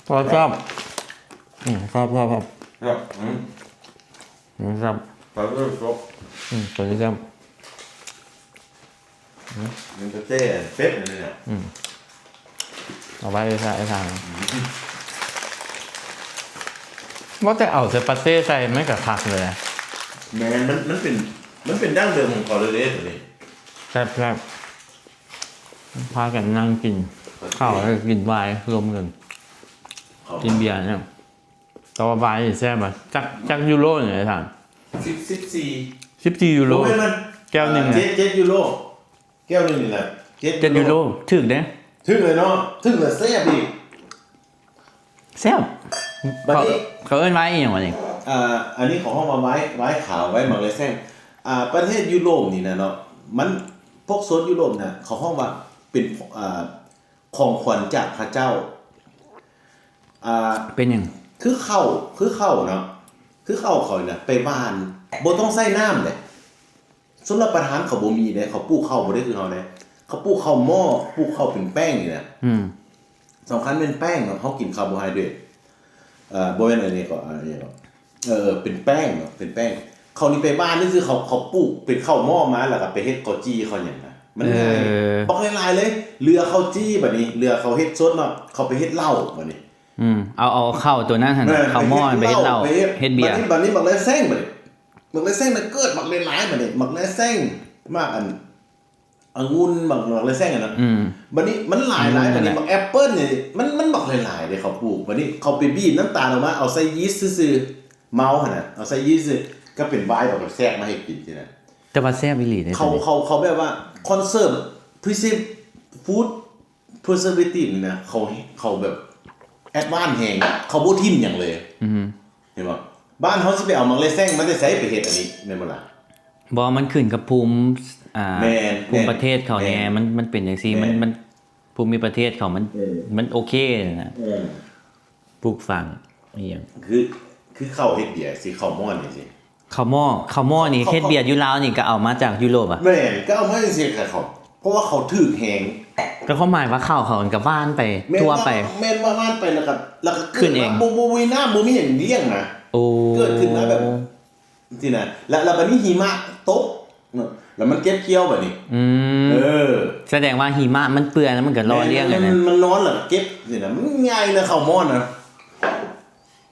ຊອບ ຊອບ ອືມ ຊອບ ຊອບ ຊອບ ອືມ ອືມ ຊອບ ປາເຕັ້ ຊອບ ອືມ ຕົວນີ້ຊອບ ອືມ ມັນຈະແຈ້ເປັດອັນນີ້ນະ ອືມ ເອົາໄວ້ໃຫ້ທາງ ອືມ ວ່າແຕ່ເອົາແຕ່ປາເຕ້ໃສ່ມັນກໍຄັກເລີຍ ແມ່ນ ມັນ ມັນເປັນ ມັນເປັນດັ້ງເດີມຂອງເຂົາເລີຍເດ້ຕົວນີ້ ແຊບໆ ພາກັນນັ່ງກິນເຂົ້າ ແລ້ວກໍກິນໄວນ໌ລວມກັນ ກິນເບຍນະ ແຕ່ວ່າວາຍນີ້ແຊບຫວາ? ຈັກ ຈັກຢູໂຣນີ້ອ້າຍທ່ານ? ສິບ ສິບສີ່ ສິບສີ່ຢູໂຣ ບໍ່ແມ່ນ ແກ້ວໜຶ່ງ ເຈັດ ເຈັດຢູໂຣ ແກ້ວໜຶ່ງນີ້ແຫຼະ ເຈັດ ເຈັດຢູໂຣ ຖືກເດ້ ຖືກເລີຍເນາະ ຖືກແລ້ວແຊບອີກ ແຊບ ບັດນີ້ ເຂົາ ເຂົາເອີ້ນວາຍອີ່ຫຍັງຫວານີ້? ອ່າ ອັນນີ້ເຂົາຮ້ອງວ່າວາຍ ວາຍຂາວ ວາຍໝາກເລແຊງ ອ່າ ປະເທດຢູໂຣບນີ້ນະເນາະ ມັນ ພວກໂຊນຢູໂຣບນະ ເຂົາຮ້ອງວ່າເປັນ ອ່າ ຂອງຂວັນຈາກພະເຈົ້າ ອ່າ ເປັນຫຍັງ? ຄືເຂົ້າ ຄືເຂົ້າເນາະ ຄືເຂົ້າເຂົານີ້ນະ ໄປຫວ່ານ ບໍ່ຕ້ອງໃຊ້ນ້ຳເດ້ ຊົນລະປະທານເຂົາບໍ່ມີເດ້ ເຂົາປູກເຂົ້າບໍ່ໄດ້ຄືເຮົາເດ້ ເຂົາປູກເຂົ້າໝໍ້ ປູກເຂົ້າເປັນແປ້ງນີ້ນະ ອືມ ສຳຄັນແມ່ນແປ້ງເນາະ ເຮົາກິນຄາໂບໄຮເດຣດ ເອີ ບໍ່ແມ່ນອັນນີ້ກໍ ອັນນີ້ກໍ ເອີ ເປັນແປ້ງເນາະ ເປັນແປ້ງ ເຂົານີ້ໄປຫວ່ານຊື່ໆ ເຂົາ ເຂົາປູກເປັນເຂົ້າໝໍ້ມາ ແລ້ວກໍໄປເຮັດເຂົ້າຈີ່ເຂົ້າຫຍັງນະ ມັນງ່າຍ ເອີ ບັກຫຼາຍໆເລີຍ ເຫຼືອເຂົ້າຈີ່ ບັດນີ້ເຫຼືອເຂົາເຮັດສົດເນາະ ເຂົາໄປເຮັດເຫຼົ້າ ບັດນີ້ ອືມ ເອົາ ເອົາເຂົ້າຕົວນັ້ນຫັ້ນນະ ເຂົ້າໝໍ້ໄປເຮັດເຫຼົ້າ ເຮັດເບຍ ບັດນີ້ ບັດນີ້ບັກເລແຊງ ບັດນີ້ ບັກເລແຊງນະເກີດບັກຫຼາຍໆ ບັດນີ້ ບັກເລແຊງ ໝາກອັນ ອະງຸ່ນ ບັກ ບັກເລແຊງຫັ້ນນະ ອືມ ບັດນີ້ມັນຫຼາຍໆ ອະງຸ່ນ ບັດນີ້ບັກແອັບເປິ້ນນີ້ ມັນ ມັນບັກຫຼາຍໆເດ້ ເຂົາປູກ ບັດນີ້ເຂົາໄປບີບນ້ຳຕານອອກມາ ເອົາໃສ່ຢີສຊື່ໆ ເມົາຫັ້ນນະ ເອົາໃສ່ຢີສຊື່ ກໍເປັນວາຍບັກແຊບມາໃຫ້ກິນຊີ້ນະ ແຕ່ວ່າແຊບອີ່ຫຼີເດ້ ເຂົາ ຕົວນີ້ ເຂົາ ເຂົາແບບວ່າຄອນເຊີບ ພຣີເຊບ ຟູດ ເພີເຊີເວຕິບນີ້ນະ ເຂົາ ເຂົາແບບແອັດວານແຮງ ເຂົາບໍ່ຖິ້ມຫຍັງເລີຍ ອືມ ເຫັນບໍ່? ບ້ານເຮົາຊິໄປເອົາໝາກເລແຊງມາແຕ່ໃສໄປເຮັດອັນນີ້ ແມ່ນບໍ່ລະ? ບໍ່ ມັນຂຶ້ນກັບພູມ ອ່າ ແມ່ນ ພູມປະເທດເຂົາແດ່ ແມ່ນ ມັນ ມັນເປັນຈັ່ງຊີ້ ແມ່ນ ມັນ ມັນ ພູມິປະເທດເຂົາມັນ ເອີ ມັນໂອເຄນະ ເອີ ປູກຝັງອີ່ຫຍັງ ຄື ຄືເຂົ້າເຮັດເບຍຊີ້ ເຂົ້າໝໍ້ນີ້ຊີ້ ເຂົ້າໝໍ້ ເຂົ້າໝໍ້ນີ້ ເຂົ້າ ເຮັດເບຍຢູ່ລາວນີ້ກໍເອົາມາຈາກຢູໂຣບຫວາ? ແມ່ນ ກໍເອົາມາຈັ່ງຊີ້ແຫຼະເຂົາ ເພາະວ່າເຂົາຖືກແຮງ ກໍຄວາມໝາຍວ່າເຂົ້າເຂົາມັນກໍຫວ່ານໄປ ແມ່ນ ທົ່ວໄປ ວ່າ ແມ່ນວ່າຫວ່ານໄປ ແລ້ວກໍ ແລ້ວກໍຂຶ້ນເອງ ບໍ່ ບໍ່ ບໍ່ມີນ້ຳ ບໍ່ມີຫຍັງລ້ຽງນະ ໂອ້ ເກີດຂຶ້ນມາແບບຊີ້ນະ ແລ້ວ ແລ້ວບັດນີ້ຫິມະຕົກເນາະ ແລ້ວມັນເກັບກ່ຽວບັດນີ້ ອືມ ເອີ ສະແດງວ່າຫິມະມັນເປື້ອນ ແລ້ວມັນກໍຫຼໍ່ລ້ຽງ ແມ່ນ ແລ້ວມັນ ມັນນອນ ແລ້ວກໍເກັບຊີ້ນະ ມັນໃຫຍ່ນະ ເຂົ້າໝໍ້ນະ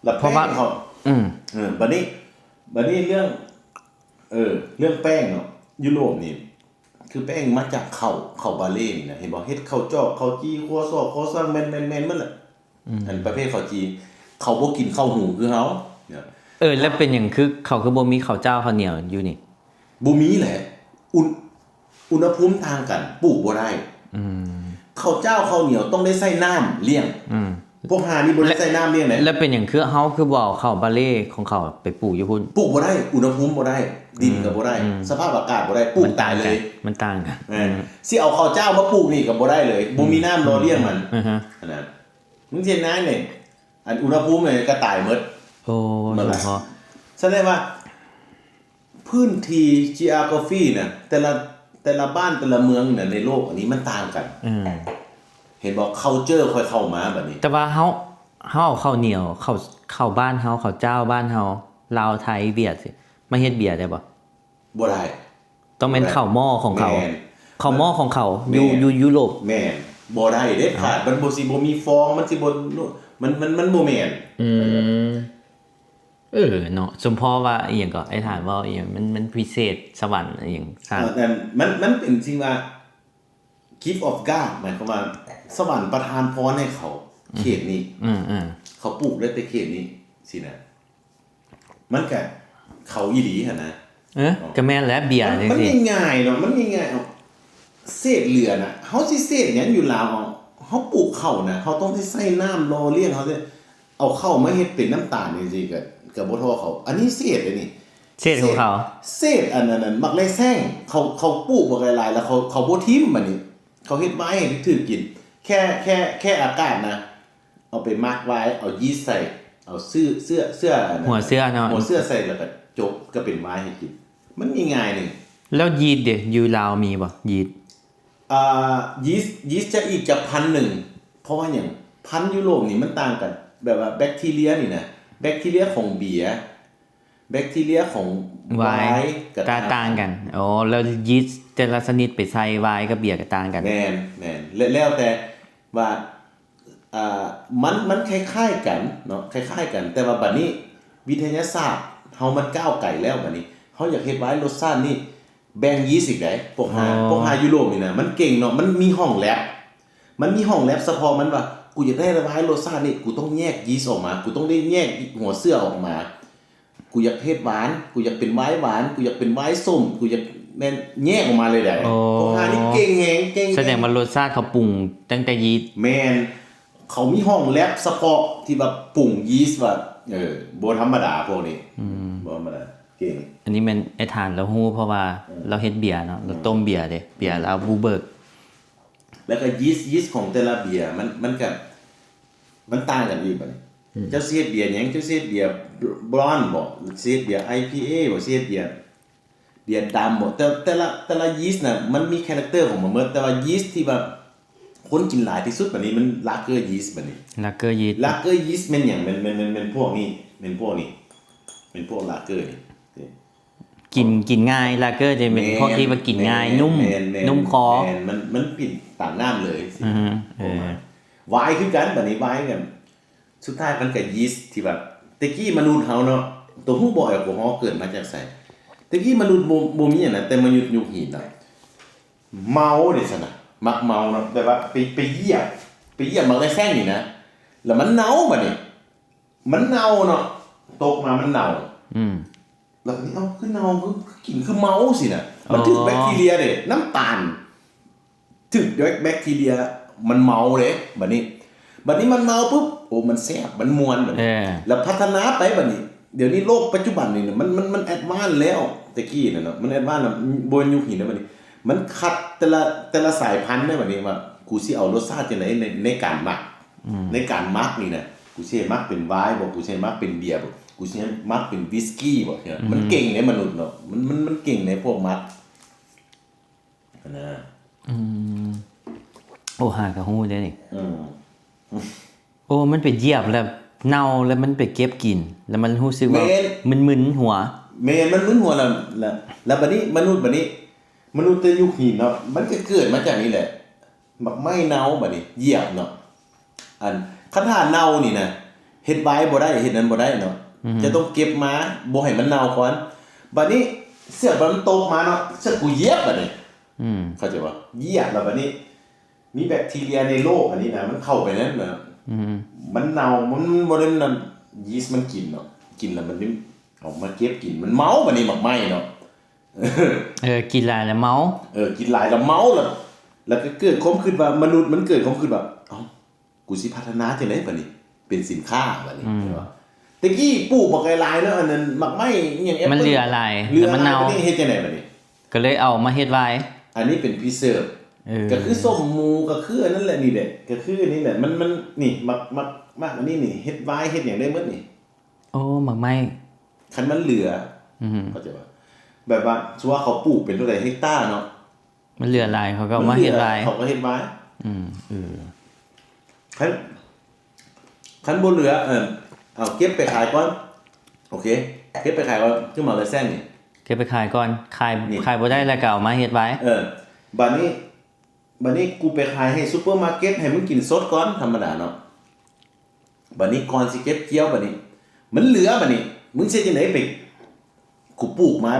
ແລ້ວ ເພາະວ່າ ແປ້ງເຂົາ ອືມ ເອີ ບັດນີ້ ບັດນີ້ເລື່ອງ ເອີ ເລື່ອງແປ້ງເນາະ ຢູໂຣບນີ້ ຄືແປ້ງມາຈາກເຂົ້າ ເຂົ້າບາເລນີ້ນະ ເຫັນບໍ່? ເຮັດເຂົ້າຈອກ ເຂົ້າຈີ່ ຄົວຊອກ ຄົວຊອງ ແມ່ນ ແມ່ນ ແມ່ນໝົດແຫຼະ ອືມ ອັນປະເພດເຂົ້າຈີ່ ເຂົາບໍ່ກິນເຂົ້າຫຸງຄືເຮົາ ເນາະ ເອີ ແລ້ວເປັນຫຍັງຄືເຂົາຄືບໍ່ມີເຂົ້າຈ້າວເຂົ້າໜຽວຢູ່ນີ້? ບໍ່ມີແຫຼະ ອຸນ ອຸນຫະພູມຕ່າງກັນ ປູກບໍ່ໄດ້. ອືມ ເຂົ້າຈ້າວເຂົ້າໜຽວຕ້ອງໄດ້ໃຊ້ນ້ຳລ້ຽງ. ອືມ ພວກຫ່ານີ້ບໍ່ໄດ້ໃຊ້ນ້ຳລ້ຽງເດ້. ແລ້ວເປັນຫຍັງຄືເຮົາຄືບໍ່ເອົາເຂົ້າບາເລຂອງເຂົາໄປປູກຢູ່ພຸ້ນ? ປູກບໍ່ໄດ້ ອຸນຫະພູມບໍ່ໄດ້ ດິນກໍບໍ່ໄດ້ ອືມ ສະພາບອາກາດບໍ່ໄດ້ ປູກຕາຍເລີຍ. ມັນຕ່າງກັນ ແມ່ນ ອືມ ຊິເອົາເຂົ້າຈ້າວມາປູກນີ້ກໍບໍ່ໄດ້ເລີຍ ບໍ່ມີນ້ຳຫຼໍ່ລ້ຽງມັນ. ອືຮຶ ອັນນັ້ນ ມັນເຮັດຫຍັງນີ້ ອັນອຸນຫະພູມນີ້ກໍຕາຍໝົດ. ໂອ້ ມັນລະ ສະແດງວ່າພື້ນທີ່ geography ນະ ແຕ່ລະ ແຕ່ລະບ້ານແຕ່ລະເມືອງນະ ໃນໂລກອັນນີ້ມັນຕ່າງກັນ. ອືມ ເຫັນບໍ່ culture ຄ່ອຍເຂົ້າມາບັດນີ້. ແຕ່ວ່າເຮົາ ເຮົາເອົາເຂົ້າໜຽວ ເຂົ້າ ເຂົ້າບ້ານເຮົາ ເຂົ້າຈ້າວບ້ານເຮົາ ລາວ ໄທ ຫວຽດ ຊິ ມາເຮັດເບຍໄດ້ບໍ່? ບໍ່ໄດ້ ຕ້ອງແມ່ນ ບໍ່ໄດ້ ເຂົ້າໝໍ້ຂອງເຂົາ. ແມ່ນ ເຂົ້າໝໍ້ຂອງເຂົາຢູ່ ແມ່ນ ຢູ່ຢູໂຣບ. ແມ່ນ ບໍ່ໄດ້ເດັດຂາດ. ເອົ້າ ມັນບໍ່ ຊິບໍ່ມີຟອງ ມັນຊິບໍ່ ມັນ ມັນ ມັນບໍ່ແມ່ນ. ອືມ ເອີເນາະ ສົມພໍວ່າອີ່ຫຍັງເກາະ ໄອ້ທ່ານເວົ້າອີ່ຫຍັງ ມັນ ມັນພິເສດສະຫວັນອີ່ຫຍັງ ເອີ ແຕ່ມັນ ມັນເປັນສິ່ງວ່າ gift of God ໝາຍຄວາມວ່າສະຫວັນປະທານພອນໃຫ້ເຂົາ ອືມ ເຂດນີ້ ອືມໆ ເຂົາປູກໄດ້ແຕ່ເຂດນີ້ຊີ້ນະ. ມັນກະເຂົາອີ່ຫຼີຫັ້ນນະ. ເອີ ເນາະ ກະແມ່ນແຫຼະ ເບຍ ມັນ ຈັ່ງ ມັນ ຊີ້ ງ່າຍໆເນາະ ມັນງ່າຍໆເນາະ. ເສດເຫຼືອນະ ເຮົາຊິເສດຫຍັງຢູ່ລາວ ເຮົາ ເຮົາປູກເຂົ້ານະ ເຮົາຕ້ອງໄດ້ໃຊ້ນ້ຳຫຼໍ່ລ້ຽງ ເຮົາຊິເອົາເຂົ້າມາເຮັດເປັນນ້ຳຕານຈັ່ງຊີ້ ກະ ກະບໍ່ທໍ່ເຂົາ. ອັນນີ້ເສດເດ້ນີ້ ເສດຂອງເຂົາ ເສດ ເສດອັນ ອັນ ອັນໝາກແລແຊງ ເຂົາ ເຂົາປູກບັກຫຼາຍໆ ແລ້ວເຂົາ ເຂົາບໍ່ຖິ້ມ ບັດນີ້ເຂົາເຮັດວາຍໃຫ້ຖືກກິນ. ແຄ່ ແຄ່ ແຄ່ອາກາດນະ ເອົາໄປໝັກວາຍ ເອົາຢີສໃສ່ ເອົາເຊື້ອ ເຊື້ອ ເຊື້ອ ຫົວເຊື້ອເນາະ ຫົວເຊື້ອໃສ່ ແລ້ວກໍຈົບ ກໍເປັນວາຍໃຫ້ກິນ. ມັນງ່າຍໆໜຶ່ງ. ແລ້ວຢີສເດ ຢູ່ລາວມີບໍ່ ຢີສ? ອ່າ ຢີສ ຢີສຈະອີກຈະພັນໜຶ່ງ. ເພາະວ່າຫຍັງ? ພັນຢູໂຣບນີ້ມັນຕ່າງກັນ ແບບວ່າແບັກທີເຣຍນີ້ນະ ແບັກທີເຣຍຂອງເບຍ ແບັກທີເຣຍຂອງວາຍ ວາຍກໍຕ່າງກັນ. ອໍ ແລ້ວຢີສແຕ່ລະຊະນິດໄປໃສ່ວາຍກັບເບຍກໍຕ່າງກັນ. ແມ່ນ ແມ່ນ ແລ້ວ ແລ້ວແຕ່ວ່າ ອ່າ ມັນ ມັນຄ້າຍໆກັນເນາະ ຄ້າຍໆກັນ ແຕ່ວ່າບັດນີ້ວິທະຍາສາດເຮົາມັນກ້າວໄກແລ້ວ. ບັດນີ້ເຮົາຢາກເຮັດວາຍລົດຊາດນີ້ ແບ່ງຢີສອີກໃດ໋. ພວກຫາ ອໍ ພວກຫາຢູໂຣບນີ້ນະ ມັນເກັ່ງເນາະ ມັນມີຫ້ອງແລັບ ມັນມີຫ້ອງແລັບສະເພາະມັນວ່າ ກູຢາກໄດ້ວາຍລົດຊາດນີ້ ກູຕ້ອງແຍກຢີສອອກມາ ກູຕ້ອງໄດ້ແຍກຫົວເຊື້ອອອກມາ ກູຢາກເຮັດຫວານ ກູຢາກເປັນວາຍຫວານ ກູຢາກເປັນວາຍສົ້ມ ກູຢາກແມ່ນແຍກອອກມາເລີຍໄດ໋. ໂອ້ ພວກເຮົານີ້ເກັ່ງແຮງ ເກັ່ງ ສະແດງວ່າລົດຊາດເຂົາປຸງຕັ້ງແຕ່ຢີສ. ແມ່ນ ເຂົາມີຫ້ອງແລັບສະເພາະທີ່ວ່າປຸງຢີສວ່າ ເອີ ບໍ່ທຳມະດາພວກນີ້. ອືມ ບໍ່ທຳມະດາ ເກັ່ງ. ອັນນີ້ແມ່ນອ້າຍທ່ານລາວຮູ້ ເພາະວ່າ ອືມ ລາວເຮັດເບຍເນາະ ອືມ ລາວຕົ້ມເບຍເດ້ ເບຍ ອືມ ລາວບູເບີກ. ແລ້ວກໍຢີສ ຢີສຂອງແຕ່ລະເບຍ ມັນ ມັນກໍ ມັນຕ່າງກັນອີກບັດນີ້. ອືມ ເຈົ້າຊິເຮັດເບຍຫຍັງ? ເຈົ້າຊິເຮັດເບຍບລອນບໍ? ຊິເຮັດເບຍໄອພີເອບໍ? ຊິເຮັດເບຍ ເບຍດຳບໍ? ແຕ່ ແຕ່ລະ ແຕ່ລະຢີສນະ ມັນມີຄາແຣັກເຕີຂອງມັນໝົດ. ແຕ່ວ່າຢີສທີ່ວ່າຄົນກິນຫຼາຍທີ່ສຸດບັດນີ້ ມັນລາເກີຢີສບັດນີ້. ລາເກີຢີສ ລາເກີຢີສແມ່ນຫຍັງ? ແມ່ນ ແມ່ນ ແມ່ນ ແມ່ນພວກນີ້ ແມ່ນພວກນີ້ ແມ່ນພວກລາເກີນີ້. ກິນ ກິນງ່າຍ ລາເກີຈະເປັນ ແມ່ນ ພວກທີ່ວ່າກິນງ່າຍ ແມ່ນ ນຸ້ມ ແມ່ນ ແມ່ນ ນຸ້ມຄໍ ແມ່ນ ມັນ ມັນປິ່ນຕາມນ້ຳເລີຍ. ອືຮຶ ເອີ ວາຍຄືກັນ ບັດນີ້ວາຍກັນ ສຸດທ້າຍມັນກະຢີສທີ່ວ່າ ແຕ່ກີ້ມະນຸດເຮົາເນາະ ໂຕຮູ້ບໍ່ແອລກໍຮໍເກີດມາຈາກໃສ? ແຕ່ກີ້ມະນຸດບໍ່ ບໍ່ມີຫຍັງນະ ແຕ່ມະນຸດຍຸກຫີນນະ ເມົາເດ້ຊັ້ນນະ ມັກເມົາເນາະ ແບບວ່າໄປ ໄປຢຽບ ໄປຢຽບໝາກໄລແຊງນີ້ນະ ແລ້ວມັນເນົ່າ ບັດນີ້ ມັນເນົ່າເນາະ ຕົກມາມັນເນົ່າ ອືມ ແລ້ວນີ້ ເອົ້າ ຄືເນົ່າ ຄື ຄືກິນ ຄືເມົາຊີ້ນະ ມັນຖືກ ອໍ ແບັກທີເຣຍເດ້ ນ້ຳຕານ ຖືກແບັກທີເຣຍ ມັນເມົາເດ້ ບັດນີ້ ບັດນີ້ມັນເມົາປຸບ ໂອ້ ມັນແຊບ ມັນມ່ວນ ບັດນີ້ ເອີ ແລ້ວພັດທະນາໄປ ບັດນີ້ ດຽວນີ້ໂລກປັດຈຸບັນນີ້ນະ ມັນ ມັນ ມັນແອັດວານແລ້ວ ແຕ່ກີ້ນະເນາະ ມັນແອັດວານ ບໍ່ແມ່ນຍຸກຫີນແລ້ວ ບັດນີ້ ມັນຄັດແຕ່ລະ ແຕ່ລະສາຍພັນເດ້ ບັດນີ້ ວ່າ ກູຊິເອົາລົດຊາດຈັ່ງໃດ ໃນ ໃນການໝັກ ອືມ ໃນການໝັກນີ້ນະ ກູຊິໃຫ້ໝັກເປັນວາຍບໍ ກູຊິໃຫ້ໝັກເປັນເບຍບໍ ກູຊິໃຫ້ໝັກເປັນວິສກີບໍ ອືມ ມັນເກັ່ງເດ້ມະນຸດເນາະ ມັນ ມັນ ມັນເກັ່ງໃນພວກໝັກຫັ້ນນະ ອືມ ໂອ້ ຫາກະຮູ້ເດ້ນີ້ ອືມ ໂອ້ ມັນໄປຢຽບແລ້ວເນົ່າ ແລ້ວມັນໄປເກັບກິນ ແລ້ວມັນຮູ້ສຶກວ່າ ແມ່ນ ມຶນໆຫົວ ແມ່ນ ມັນມຶນຫົວ ແລ້ວ ແລ້ວ ແລ້ວບັດນີ້ມະນຸດ ບັດນີ້ມະນຸດແຕ່ຍຸກຫີນເນາະ ມັນກະເກີດມາຈາກນີ້ແຫຼະ ໝາກໄມ້ເນົ່າ ບັດນີ້ຢຽບເນາະ ອັນ ຄັນຖ້າເນົ່ານີ້ນະ ເຮັດວາຍບໍ່ໄດ້ ເຮັດນັ້ນບໍ່ໄດ້ເນາະ ອືຮຶ ຈະຕ້ອງເກັບມາ ບໍ່ໃຫ້ມັນເນົ່າກ່ອນ ບັດນີ້ເສືອມັນຕົກມາເນາະ ເສືອກູຢຽບ ບັດນີ້ ອືມ ເຂົ້າໃຈບໍ່? ຢຽບແລ້ວບັດນີ້ ມີແບັກທີເຣຍໃນໂລກອັນນີ້ນະ ມັນເຂົ້າໄປນັ້ນນະ ອືມ ມັນເນົ່າ ມັນບໍ່ໄດ້ນັ້ນ ຢີສມັນກິນເນາະ ກິນແລ້ວມັນ ເອົາມາເກັບກິນ ມັນເມົາ ບາດນີ້ໝາກໄມ້ເນາະ ເອີ ກິນຫຼາຍແລ້ວເມົາ ເອີ ກິນຫຼາຍແລ້ວເມົາ ແລ້ວ ແລ້ວກໍເກີດຄວາມຄິດວ່າ ມະນຸດມັນເກີດຄວາມຄິດວ່າ ເອົ້າ ກູຊິພັດທະນາຈັ່ງໃດບາດນີ້ ເປັນສິນຄ້າບາດນີ້ ອືມ ແມ່ນບໍ່? ແຕ່ກີ້ປູກບັກຫຼາຍໆເນາະ ອັນນັ້ນໝາກໄມ້ອີ່ຫຍັງ ແອັບເປິ້ນ ມັນເຫຼືອຫຼາຍ ແລ້ວມັນເນົ່າ ບາດນີ້ເຮັດຈັ່ງໃດບາດນີ້? ກໍເລີຍເອົາມາເຮັດວາຍ ອັນນີ້ເປັນພຣີເຊີບ ເອີ ກໍຄືສົ້ມໝູ ກໍຄືອັນນັ້ນແຫຼະ ນີ້ແຫຼະ ກໍຄືອັນນີ້ແຫຼະ ມັນ ມັນ ນີ້ ໝາກ ໝາກ ໝາກອັນນີ້ນີ້ ເຮັດວາຍເຮັດຫຍັງໄດ້ໝົດນີ້. ໂອ້ ໝາກໄມ້ ຄັນມັນເຫຼືອ ອືມ ເຂົ້າໃຈບໍ່? ແບບວ່າ ສົມມຸດວ່າເຂົາປູກເປັນເທົ່າໃດເຮັກຕາເນາະ ມັນເຫຼືອຫຼາຍ ເຂົາກໍເອົາມາເຮັດວາຍ ເຂົາກໍເຮັດວາຍ ອືມ ເອີ ຄັນ ຄັນບໍ່ເຫຼືອ ເອີ ເອົາເກັບໄປຂາຍກ່ອນ ໂອເຄ ເກັບໄປຂາຍກ່ອນ ຄືໝາກເຫຼືອແຊງນີ້ ເກັບໄປຂາຍກ່ອນ ຂາຍ ຂາຍບໍ່ໄດ້ແລ້ວກໍເອົາມາເຮັດວາຍ ເອີ ບາດນີ້ ບາດນີ້ກູໄປຂາຍໃຫ້ຊຸບເປີມາເກັດ ໃຫ້ມັນກິນສົດກ່ອນ ທຳມະດາເນາະ ບາດນີ້ກ່ອນຊິເກັບກ່ຽວ ບາດນີ້ມັນເຫຼືອ ບາດນີ້ມຶງຊິເຮັດຈັ່ງໃດໄປ ກູປູກມາ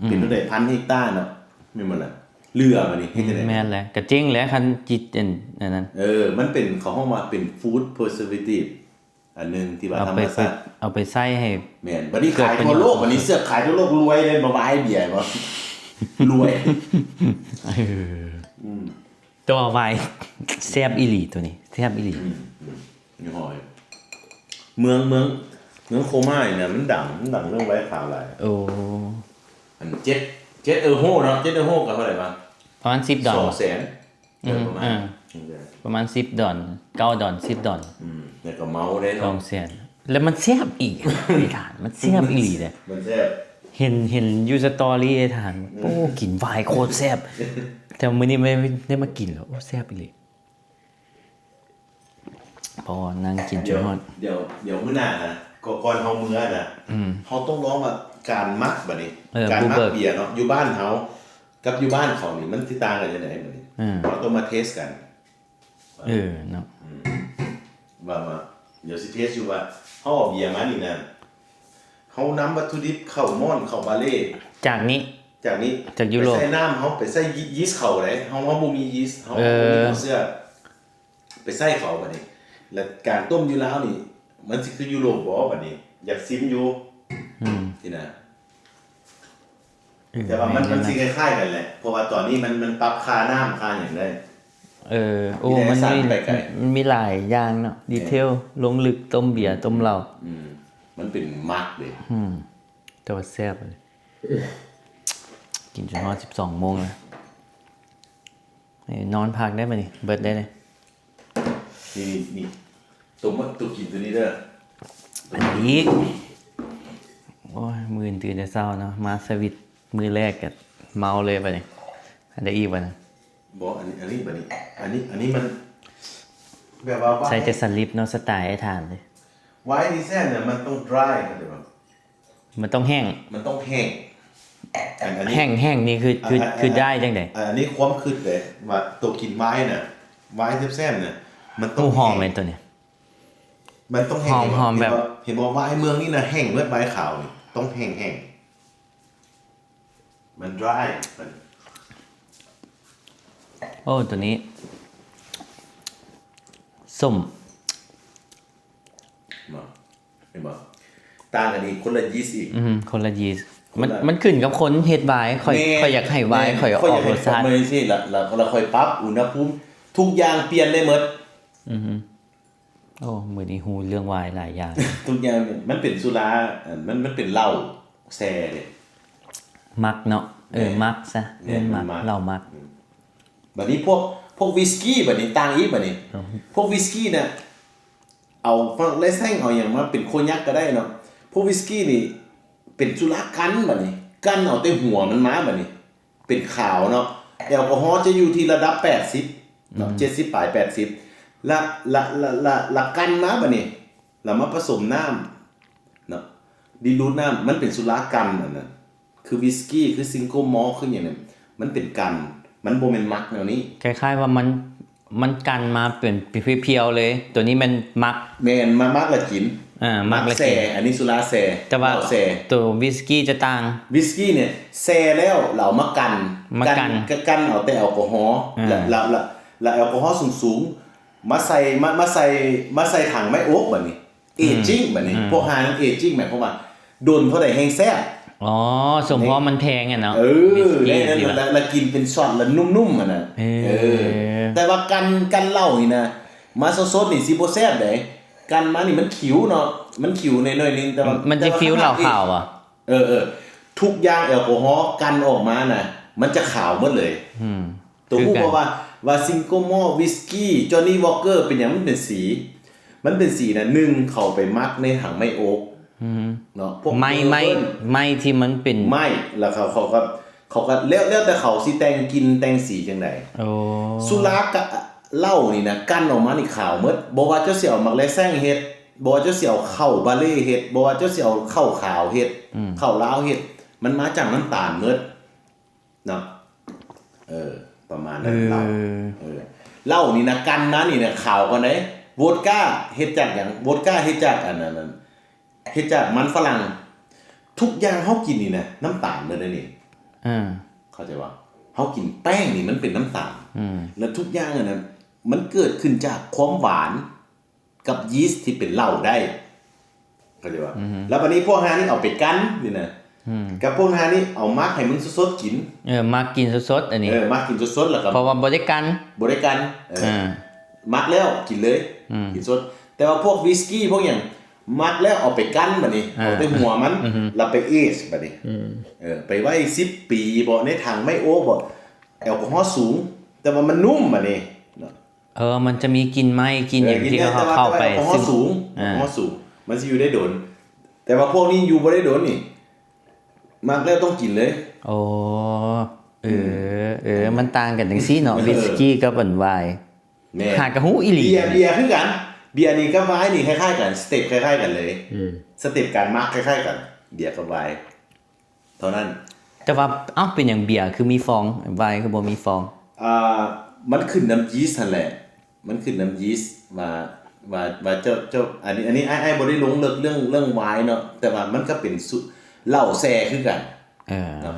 ອືມ ເປັນເທົ່າໃດພັນເຮັກຕາເນາະ ແມ່ນບໍ່ລະ ເຫຼືອ ບາດນີ້ເຮັດຈັ່ງໃດ? ແມ່ນແຫຼະ ກະເຈັງແຫຼະ ຄັນຈິດອັນ ອັນນັ້ນ ເອີ ມັນເປັນ ເຂົາຮ້ອງວ່າເປັນ food preservative ອັນໜຶ່ງທີ່ວ່າທຳມະຊາດ ເອົາໄປໃຊ້ໃຫ້ ແມ່ນ ບາດນີ້ຂາຍທົ່ວໂລກ ບາດນີ້ເສືອກຂາຍທົ່ວໂລກ ລວຍເດ້ ມາວາຍເບຍ ລວຍ ເອີ ອືມ ແຕ່ວ່າວາຍແຊບອີ່ຫຼີ ໂຕນີ້ແຊບອີ່ຫຼີ ອືມ ອືມ ຍີ່ຫໍ້ ເມືອງ ເມືອງ ເມືອງໂຄມານີ້ນະ ມັນດັງ ມັນດັງເລື່ອງວາຍຂາວຫຼາຍ ໂອ້ ອັນເຈັດ ເຈັດເອີໂຮເນາະ ເຈັດເອີໂຮກໍເທົ່າໃດວະ? ປະມານສິບດອນ ສອງແສນ ອືມ ເອີ ປະມານ ເອີ ປະມານສິບດອນ ເກົ້າດອນ ສິບດອນ ອືມ ແລ້ວກໍເມົາເດ້ເນາະ ສອງແສນ ແລ້ວມັນແຊບອີກ ໄອ້ທ່ານ ມັນແຊບອີ່ຫຼີເດ້ ມັນແຊບ ເຫັນ ເຫັນຢູ່ສະຕໍຣີ ໄອ້ທ່ານ ອືມ ໂອ້ ກິນວາຍໂຄດແຊບ ແຕ່ມື້ນີ້ໄດ້ ໄດ້ມາກິນແລ້ວ ໂອ້ ແຊບອີ່ຫຼີ ພໍນັ່ງກິນຈົນຮອດ ດຽວ ດຽວມື້ໜ້ານະ ກໍກ່ອນເຮົາເມືອນະ ອືມ ເຮົາຕ້ອງລອງວ່າການໝັກບາດນີ້ ເອີ ການໝັກເບຍເນາະ ຢູ່ບ້ານເຮົາ ກັບຢູ່ບ້ານເຂົານີ້ມັນຊິຕ່າງກັນຈັ່ງໃດບາດນີ້ ເອີ ເຮົາຕ້ອງມາເທສກັນ ເອີ ເນາະ ອືມ ວ່າ ວ່າ ດຽວຊິເທສຢູ່ວ່າ ເຮົາເອົາເບຍມານີ້ນະ ເຮົານຳວັດຖຸດິບເຂົ້າມ້ອນ ເຂົ້າບາເລ ຈາກນີ້ ຈາກນີ້ ຈາກຢູໂຣບ ໄປໃສ່ນ້ຳ ເຮົາໄປໃສ່ຢີສເຂົ້າເດ້ ເຮົາ ເຮົາບໍ່ມີຢີສ ເຮົາ ເອີ ບໍ່ມີເຂົ້າເຊື້ອ ໄປໃສ່ເຂົ້າບາດນີ້ ແລ້ວການຕົ້ມຢູ່ລາວນີ້ ມັນຊິຄືຢູໂຣບບໍ່ບາດນີ້ ຢາກຊິມຢູ່ ອືມ ຊີ້ນະ ເອີ ແຕ່ວ່າມັນ ແມ່ນ ມັນຊິຄ້າຍໆກັນແຫຼະ ເພາະວ່າຕອນນີ້ມັນ ມັນປັບຄ່ານ້ຳຄ່າຫຍັງໄດ້ ເອີ ໂອ້ ມັນມີ ມັນມີຫຼາຍຢ່າງເນາະ ດີເທລ ແມ່ນ ລົງເລິກ ຕົ້ມເບຍ ອືມ ຕົ້ມເຫຼົ້າ ອືມ ມັນເປັນໝັກເດ້ ອືມ ແຕ່ວ່າແຊບເລີຍ ກິນຈົນຮອດສິບສອງໂມງແລ້ວ ນີ້ນອນພັກໄດ້ບາດນີ້ ເບິດໄດ້ເລີຍ ນີ້ ນີ້ ໂຕມາ ໂຕກິນໂຕນີ້ເດີ ອັນນີ້ອີກ ໂອ້ຍ ມື້ອື່ນຕື່ນແຕ່ເຊົ້າເນາະ ມາສະວິດມື້ແລກກໍເມົາເລີຍບາດນີ້ ອັນໃດອີກບາດນີ້ ບໍ່ ອັນນີ້ ອັນນີ້ບາດນີ້ ອັນນີ້ ອັນນີ້ມັນແບບວ່າ ໃສ່ແຕ່ສະລິບເນາະ ສະໄຕອ້າຍທ່ານເດ້ ວາຍນີ້ແຊບນະ ມັນຕ້ອງດຣາຍ ເຂົ້າໃຈບໍ່? ມັນຕ້ອງແຫ້ງ ມັນຕ້ອງແຫ້ງ ອັນ ອັນນີ້ ແຫ້ງ ແຫ້ງນີ້ຄື ຄື ຄື ດຣາຍຈັ່ງໃດ? ອັນ ອັນນີ້ຄວາມຄິດເດ້ ວ່າໂຕກິນວາຍນະ ວາຍແຊບໆນະ ມັນຕ້ອງ ໂອ້ ຫອມແມ່ນໂຕນີ້ ມັນຕ້ອງແຫ້ງ ຫອມ ຫອມແບບ ເຫັນບໍ່ ເຫັນບໍ່ ວາຍເມືອງນີ້ນະ ແຫ້ງເໝິດ ວາຍຂາວນີ້ ຕ້ອງແຫ້ງໆ ມັນດຣາຍ ມັນ ໂອ້ ໂຕນີ້ ສົ້ມ ເນາະ ເຫັນບໍ່? ຕ່າງກັນອີກ ຄົນລະຢີສອີກ ອືມ ຄົນລະຢີສ ຄົນລະ ມັນ ມັນຂຶ້ນກັບຄົນເຮັດວາຍ ຂ້ອຍ ແມ່ນ ຂ້ອຍຢາກໃຫ້ວາຍ ແມ່ນ ຂ້ອຍອອກລົດຊາດ ຂ້ອຍຢາກໃຫ້ປອບເມືອງຊີ້ ລະ ລະ ລະຂ້ອຍປັບອຸນຫະພູມ ທຸກຢ່າງປ່ຽນໄດ້ໝົດ ອືຮຶ ໂອ້ ມື້ນີ້ຮູ້ເລື່ອງວາຍຫຼາຍຢ່າງ ທຸກຢ່າງ ມັນເປັນສຸລາ ເອີ ມັນ ມັນເປັນເຫຼົ້າແຊ່ເດ້ ໝັກເນາະ ເອີ ແມ່ນ ໝັກຊະ ແມ່ນ ເອີ້ນໝັກ ໝັກ ເຫຼົ້າໝັກ ອືມ ບາດນີ້ພວກ ພວກວິສກີ ບາດນີ້ຕ່າງອີກ ບາດນີ້ ອືຮຶ ພວກວິສກີນະ ເອົາຝຣັ່ງ ແລະ ແຊງເອົາຫຍັງມາເປັນໂຄຍັກກໍໄດ້ເນາະ ພວກວິສກີນີ້ເປັນສຸລາກັ່ນ ບາດນີ້ ກັ່ນເອົາແຕ່ຫົວມັນມາ ບາດນີ້ ເປັນຂາວເນາະ ແອລກໍຮໍຈະຢູ່ທີ່ລະດັບແປດສິບເນາະ ອືມ ເຈັດສິບປາຍ ແປດສິບ ລະ ລະ ລະ ລະ ລະກັ່ນມາ ບາດນີ້ ລະມາປະສົມນ້ຳເນາະ ດິນດູດນ້ຳ ມັນເປັນສຸລາກັ່ນ ອັນນັ້ນ ຄືວິສກີ ຄືຊິງໂກມໍ ຄືຫຍັງນີ້ ມັນເປັນກັ່ນ ມັນບໍ່ແມ່ນໝັກແນວນີ້ ຄ້າຍໆວ່າມັນ ມັນກັ່ນມາເປັນພຽວໆເລີຍ ໂຕນີ້ແມ່ນໝັກ ແມ່ນ ໝັກ ໝັກລະກິນ ເອີ ໝັກລະກິນ ແຊ່ ອັນນີ້ສຸລາແຊ່ ແຕ່ວ່າເຫຼົ້າແຊ່ ໂຕວິສກີຈະຕ່າງ ວິສກີນີ້ແຊ່ແລ້ວ ລະເອົາມາກັ່ນ ມາກັ່ນ ກັ່ນ ກັ່ນເອົາແຕ່ແອລກໍຮໍ ເອີ ລະ ລະ ລະ ລະແອລກໍຮໍສູງໆ ມາໃສ່ ມາ ມາໃສ່ ມາໃສ່ຖັງໄມ້ອົບ ບາດນີ້ ເອຈິງ ອືມ ບາດນີ້ ອືມ ພວກຮ້ານເອຈິງ ໝາຍຄວາມວ່າ ດົນເທົ່າໃດແຮ່ງແຊບ. ອໍ ສົມພໍມັນແພງອະເນາະ ເອີ ວິສກີ ແລ້ວ ແລ້ວກິນເປັນຊັອດແລ້ວນຸ້ມໆຫັ້ນນະ. ເອີ ເອີ ແຕ່ວ່າການ ການເຫຼົ້ານີ້ນະ ມາສົດໆນີ້ຊິບໍ່ແຊບໃດ໋. ການມານີ້ມັນຂິວເນາະ ມັນຂິວແດ່ໜ້ອຍໜຶ່ງ ແຕ່ວ່າ ມັນຊິ ແຕ່ວ່າ ຟີລເຫຼົ້າຂາວບໍ່? ເອີໆ ທຸກຢ່າງແອລກໍຮໍກັນອອກມານະ ມັນຈະຂາວໝົດເລີຍ. ອືມ ໂຕຮູ້ບໍ່ວ່າ ວ່າ Single Malt Whisky Johnnie Walker ເປັນຫຍັງມັນເປັນສີ? ມັນເປັນສີນະ ໜຶ່ງ ເຂົາໄປໝັກໃນຖັງໄມ້ໂອກ ອືມ ເນາະ ພວກໄມ້ ເບີເບິນ ໄມ້ ໄມ້ທີ່ມັນເປັນ ໄມ້ ແລ້ວເຂົາ ເຂົາກໍ ເຂົາກໍ ແລ້ວ ແລ້ວແຕ່ເຂົາຊິແຕ່ງກິ່ນແຕ່ງສີຈັ່ງໃດ. ໂອ້ ສຸລາກະ ເຫຼົ້ານີ້ນະ ກັ່ນອອກມານີ້ຂາວໝົດ ບໍ່ວ່າເຈົ້າຊິເອົາໝາກແລແຊງເຮັດ ບໍ່ວ່າເຈົ້າຊິເອົາເຂົ້າບາເລເຮັດ ບໍ່ວ່າເຈົ້າຊິເອົາເຂົ້າຂາວເຮັດ ອືມ ເຂົ້າລາວເຮັດ ມັນມາຈາກນ້ຳຕານໝົດເນາະ. ເອີ ປະມານນັ້ນ. ເອີ ເຫຼົ້າ ເອີ ເຫຼົ້ານີ້ນະ ກັ່ນມານີ້ນະ ຂາວກ່ອນເດ້. ໂວດກ້າເຮັດຈາກຫຍັງ? ໂວດກ້າເຮັດຈາກອັນນັ້ນ ເຮັດຈາກມັນຝຣັ່ງ. ທຸກຢ່າງເຮົາກິນນີ້ນະ ນ້ຳຕານໝົດເດ້ນີ້. ເອີ ເຂົ້າໃຈບໍ່? ເຮົາກິນແປ້ງນີ້ມັນເປັນນ້ຳຕານ ອືມ ແລ້ວທຸກຢ່າງອັນນັ້ນ ມັນເກີດຂຶ້ນຈາກຄວາມຫວານ ກັບ yeast ທີ່ເປັນເຫຼົ້າໄດ້ ເຂົ້າໃຈບໍ່? ອືຮຶ ແລ້ວບັດນີ້ພວກເຮົານີ້ເອົາໄປກັ່ນນີ້ນະ ອືມ ກັບພວກເຮົານີ້ເອົາໝັກໃຫ້ມັນສົດໆກິນ. ເອີ ໝັກກິນສົດໆ ອັນນີ້ ເອີ ໝັກກິນສົດໆ ແລ້ວກໍ ເພາະວ່າບໍ່ໄດ້ກັ່ນ ບໍ່ໄດ້ກັ່ນ ເອີ ອ່າ ໝັກແລ້ວກິນເລີຍ ອືມ ກິນສົດ. ແຕ່ວ່າພວກວິສກີພວກຫຍັງ ໝັກແລ້ວເອົາໄປກັ່ນ ບັດນີ້ ອ່າ ເອົາແຕ່ຫົວມັນ ອືຮຶ ແລ້ວໄປ age ບັດນີ້ ອືມ ເອີ ໄປໄວ້ສິບປີບໍ ໃນຖັງໄມ້ໂອກບໍ ແອລກໍຮໍສູງ ແຕ່ວ່າມັນນຸ້ມ ບັດນີ້ເນາະ. ເອີ ມັນຈະມີກິ່ນໄມ້ ກິ່ນຫຍັງ ເອີ ກິ່ນ ທີ່ເຂົາ ເຂົ້າໄປ ແຕ່ວ່າ ແຕ່ວ່າ ແອລກໍຮໍສູງ ເອີ ແອລກໍຮໍສູງ ມັນຊິຢູ່ໄດ້ດົນ. ແຕ່ວ່າພວກນີ້ຢູ່ບໍ່ໄດ້ດົນນີ້ ໝັກແລ້ວຕ້ອງກິນເລີຍ. ໂອ້ ເອີ ອືມ ເອີ ມັນຕ່າງກັນຈັ່ງຊີ້ເນາະ ເອີ ວິສກີກັບອັນໄວນ໌. ແມ່ນ ຫາກະຮູ້ອີ່ຫຼີ. ເບຍ ເບຍຄືກັນ ເບຍນີ້ກັບໄວນ໌ນີ້ຄ້າຍໆກັນ ສະເຕັບຄ້າຍໆກັນເລີຍ ອືມ ສະເຕັບການໝັກຄ້າຍໆກັນ ເບຍກັບໄວນ໌. ເທົ່ານັ້ນ. ແຕ່ວ່າ ເອົ້າ ເປັນຫຍັງເບຍຄືມີຟອງ ໄວນ໌ຄືບໍ່ມີຟອງ? ອ່າ ມັນຂຶ້ນນຳ yeast ຫັ້ນແຫຼະ ມັນຂຶ້ນນຳ yeast ວ່າ ວ່າ ວ່າເຈົ້າ ເຈົ້າ ອັນນີ້ ອັນນີ້ອ້າຍ ອ້າຍບໍ່ໄດ້ລົງເລິກເລື່ອງ ເລື່ອງໄວນ໌ເນາະ ແຕ່ວ່າມັນກໍເປັນສຸ ເຫຼົ້າແຊ່ຄືກັນ ເອີ ເນາະ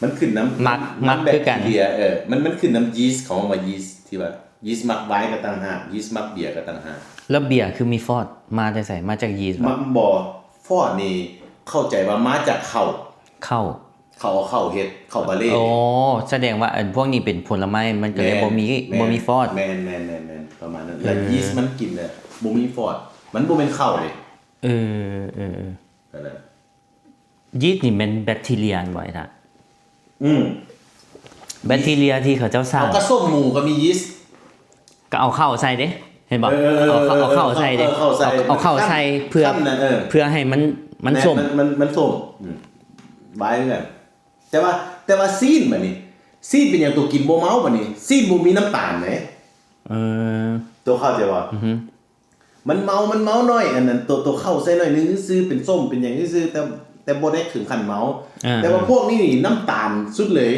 ມັນຂຶ້ນນຳ ໝັກ ໝັກຄືກັນ ແບັກທີເຣຍ ເອີ ມັນ ມັນຂຶ້ນນຳ yeast ເຂົາເອີ້ນວ່າ yeast ທີ່ວ່າ yeast ໝັກໄວນ໌ກໍຕ່າງຫາກ yeast ໝັກເບຍກໍຕ່າງຫາກ. ແລ້ວເບຍຄືມີ fort ມາແຕ່ໃສ? ມາຈາກ yeast ບໍ່? ມາ ບໍ່ fort ນີ້ເຂົ້າໃຈວ່າມາຈາກເຂົ້າ ເຂົ້າ ເຂົາເອົາເຂົ້າເຮັດ ເຂົ້າບາເລ. ໂອ້ ສະແດງວ່າ ອັນພວກນີ້ເປັນຜົນລະໄມ້ ມັນກໍເລີຍ ແມ່ນ ບໍ່ມີ ແມ່ນ ບໍ່ມີ fort. ແມ່ນໆໆໆ ປະມານນັ້ນ. ເອີ ແລ້ວ yeast ມັນກິນແຫຼະ ບໍ່ມີ fort ມັນບໍ່ແມ່ນເຂົ້າເດ້. ເອີ ເອີ ເອີ ນັ້ນແຫຼະ. ຢີດນີ້ແມ່ນແບັກທີເຣຍບໍ່ ອ້າຍ? ອືມ ແບັກທີເຣຍທີ່ເຂົາເຈົ້າສ້າງ ເອົາກະສົ້ມໝູກໍມີ yeast ກໍເອົາເຂົ້າໃສ່ເດ້ ເຫັນບໍ່? ເອີ ເອົາເຂົ້າ ເອົາເຂົ້າໃສ່ເດ້ ເອີ ເອົາເຂົ້າໃສ່ ເອົາເຂົ້າໃສ່ເພື່ອ ເພື່ອໃຫ້ມັນ ມັນສົ້ມ ມັນ ມັນສົ້ມ ອືມ ບາຍເຮືອນ. ແຕ່ວ່າ ແຕ່ວ່າຊີ້ນບັດນີ້ ຊີ້ນເປັນຫຍັງໂຕກິນບໍ່ເມົາບັດນີ້? ຊີ້ນບໍ່ມີນ້ຳຕານເດ້. ເອີ ໂຕເຂົ້າໃຈບໍ່? ອືຮຶ ມັນເມົາ ມັນເມົາໜ້ອຍ ອັນນັ້ນ ໂຕ ໂຕເຂົ້າໃສ່ໜ້ອຍໜຶ່ງຊື່ໆ ເປັນສົ້ມເປັນຫຍັງຊື່ໆ ແຕ່ ແຕ່ບໍ່ໄດ້ເຖິງຂັ້ນເມົາ. ອ່າ ແຕ່ວ່າພວກນີ້ນີ້ນ້ຳຕານສຸດເລີຍ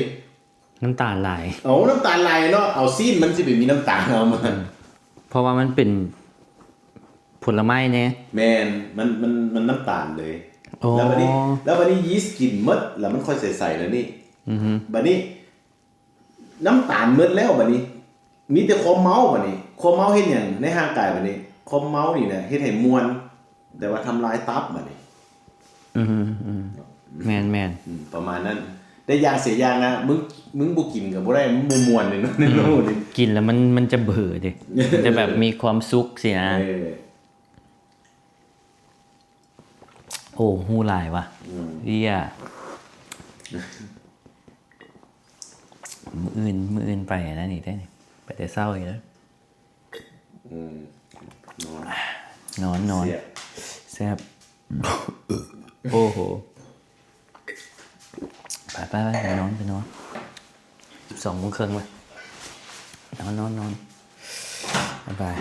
ນ້ຳຕານຫຼາຍ. ເອົາ ນ້ຳຕານຫຼາຍເນາະ ເອົາ ຊີ້ນມັນຊິໄປມີນ້ຳຕານເອົາມາ ອືມ ເພາະວ່າມັນເປັນຜົນລະໄມ້ແດ່. ແມ່ນ ມັນ ມັນ ມັນນ້ຳຕານເລີຍ. ໂອ້ ແລ້ວບັດນີ້ ແລ້ວບັດນີ້ yeast ກິນໝົດ ແລ້ວມັນຄ່ອຍໃສໆ ແລ້ວນີ້. ອືຮຶ ບັດນີ້ ນ້ຳຕານໝົດແລ້ວບັດນີ້ ມີແຕ່ຄວາມເມົາບັດນີ້. ຄວາມເມົາເຮັດຫຍັງໃນຮ່າງກາຍບັດນີ້? ຄວາມເມົານີ້ນະເຮັດໃຫ້ມ່ວນ ແຕ່ວ່າທຳລາຍຕັບບັດນີ້. ອືມ ອືມ ແມ່ນໆ ອືມ ປະມານນັ້ນ. ແຕ່ຢ່າງເສຍຢ່າງນະ ມຶງ ມຶງບໍ່ກິນກໍບໍ່ໄດ້ ມັນບໍ່ມ່ວນເດ້ເນາະ ໃນໂລກນີ້. ອືມ ກິນແລ້ວມັນ ມັນຈະເບີເດ້ ມັນຈະແບບມີຄວາມສຸກຊີ້ນະ. ເອີ ໂອ້ ຮູ້ຫຼາຍວ່ະ. ອືມ ເອີຍ ມື້ອື່ນ ມື້ອື່ນໄປອັນນັ້ນອີກເດ້ ໄປແຕ່ເຊົ້າອີກເດ້. ອືມ ນອນ ນອນ ນອນ ແຊບ ແຊບ. ໂອ້ໂຫ ໄປໆໆ ໄປນອນ ໄປນອນ ສິບສອງໂມງເຄິ່ງແລ້ວ ນອນ ນອນ ນອນ ບາຍບາຍ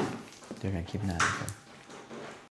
ເຈີກັນຄລິບໜ້າ.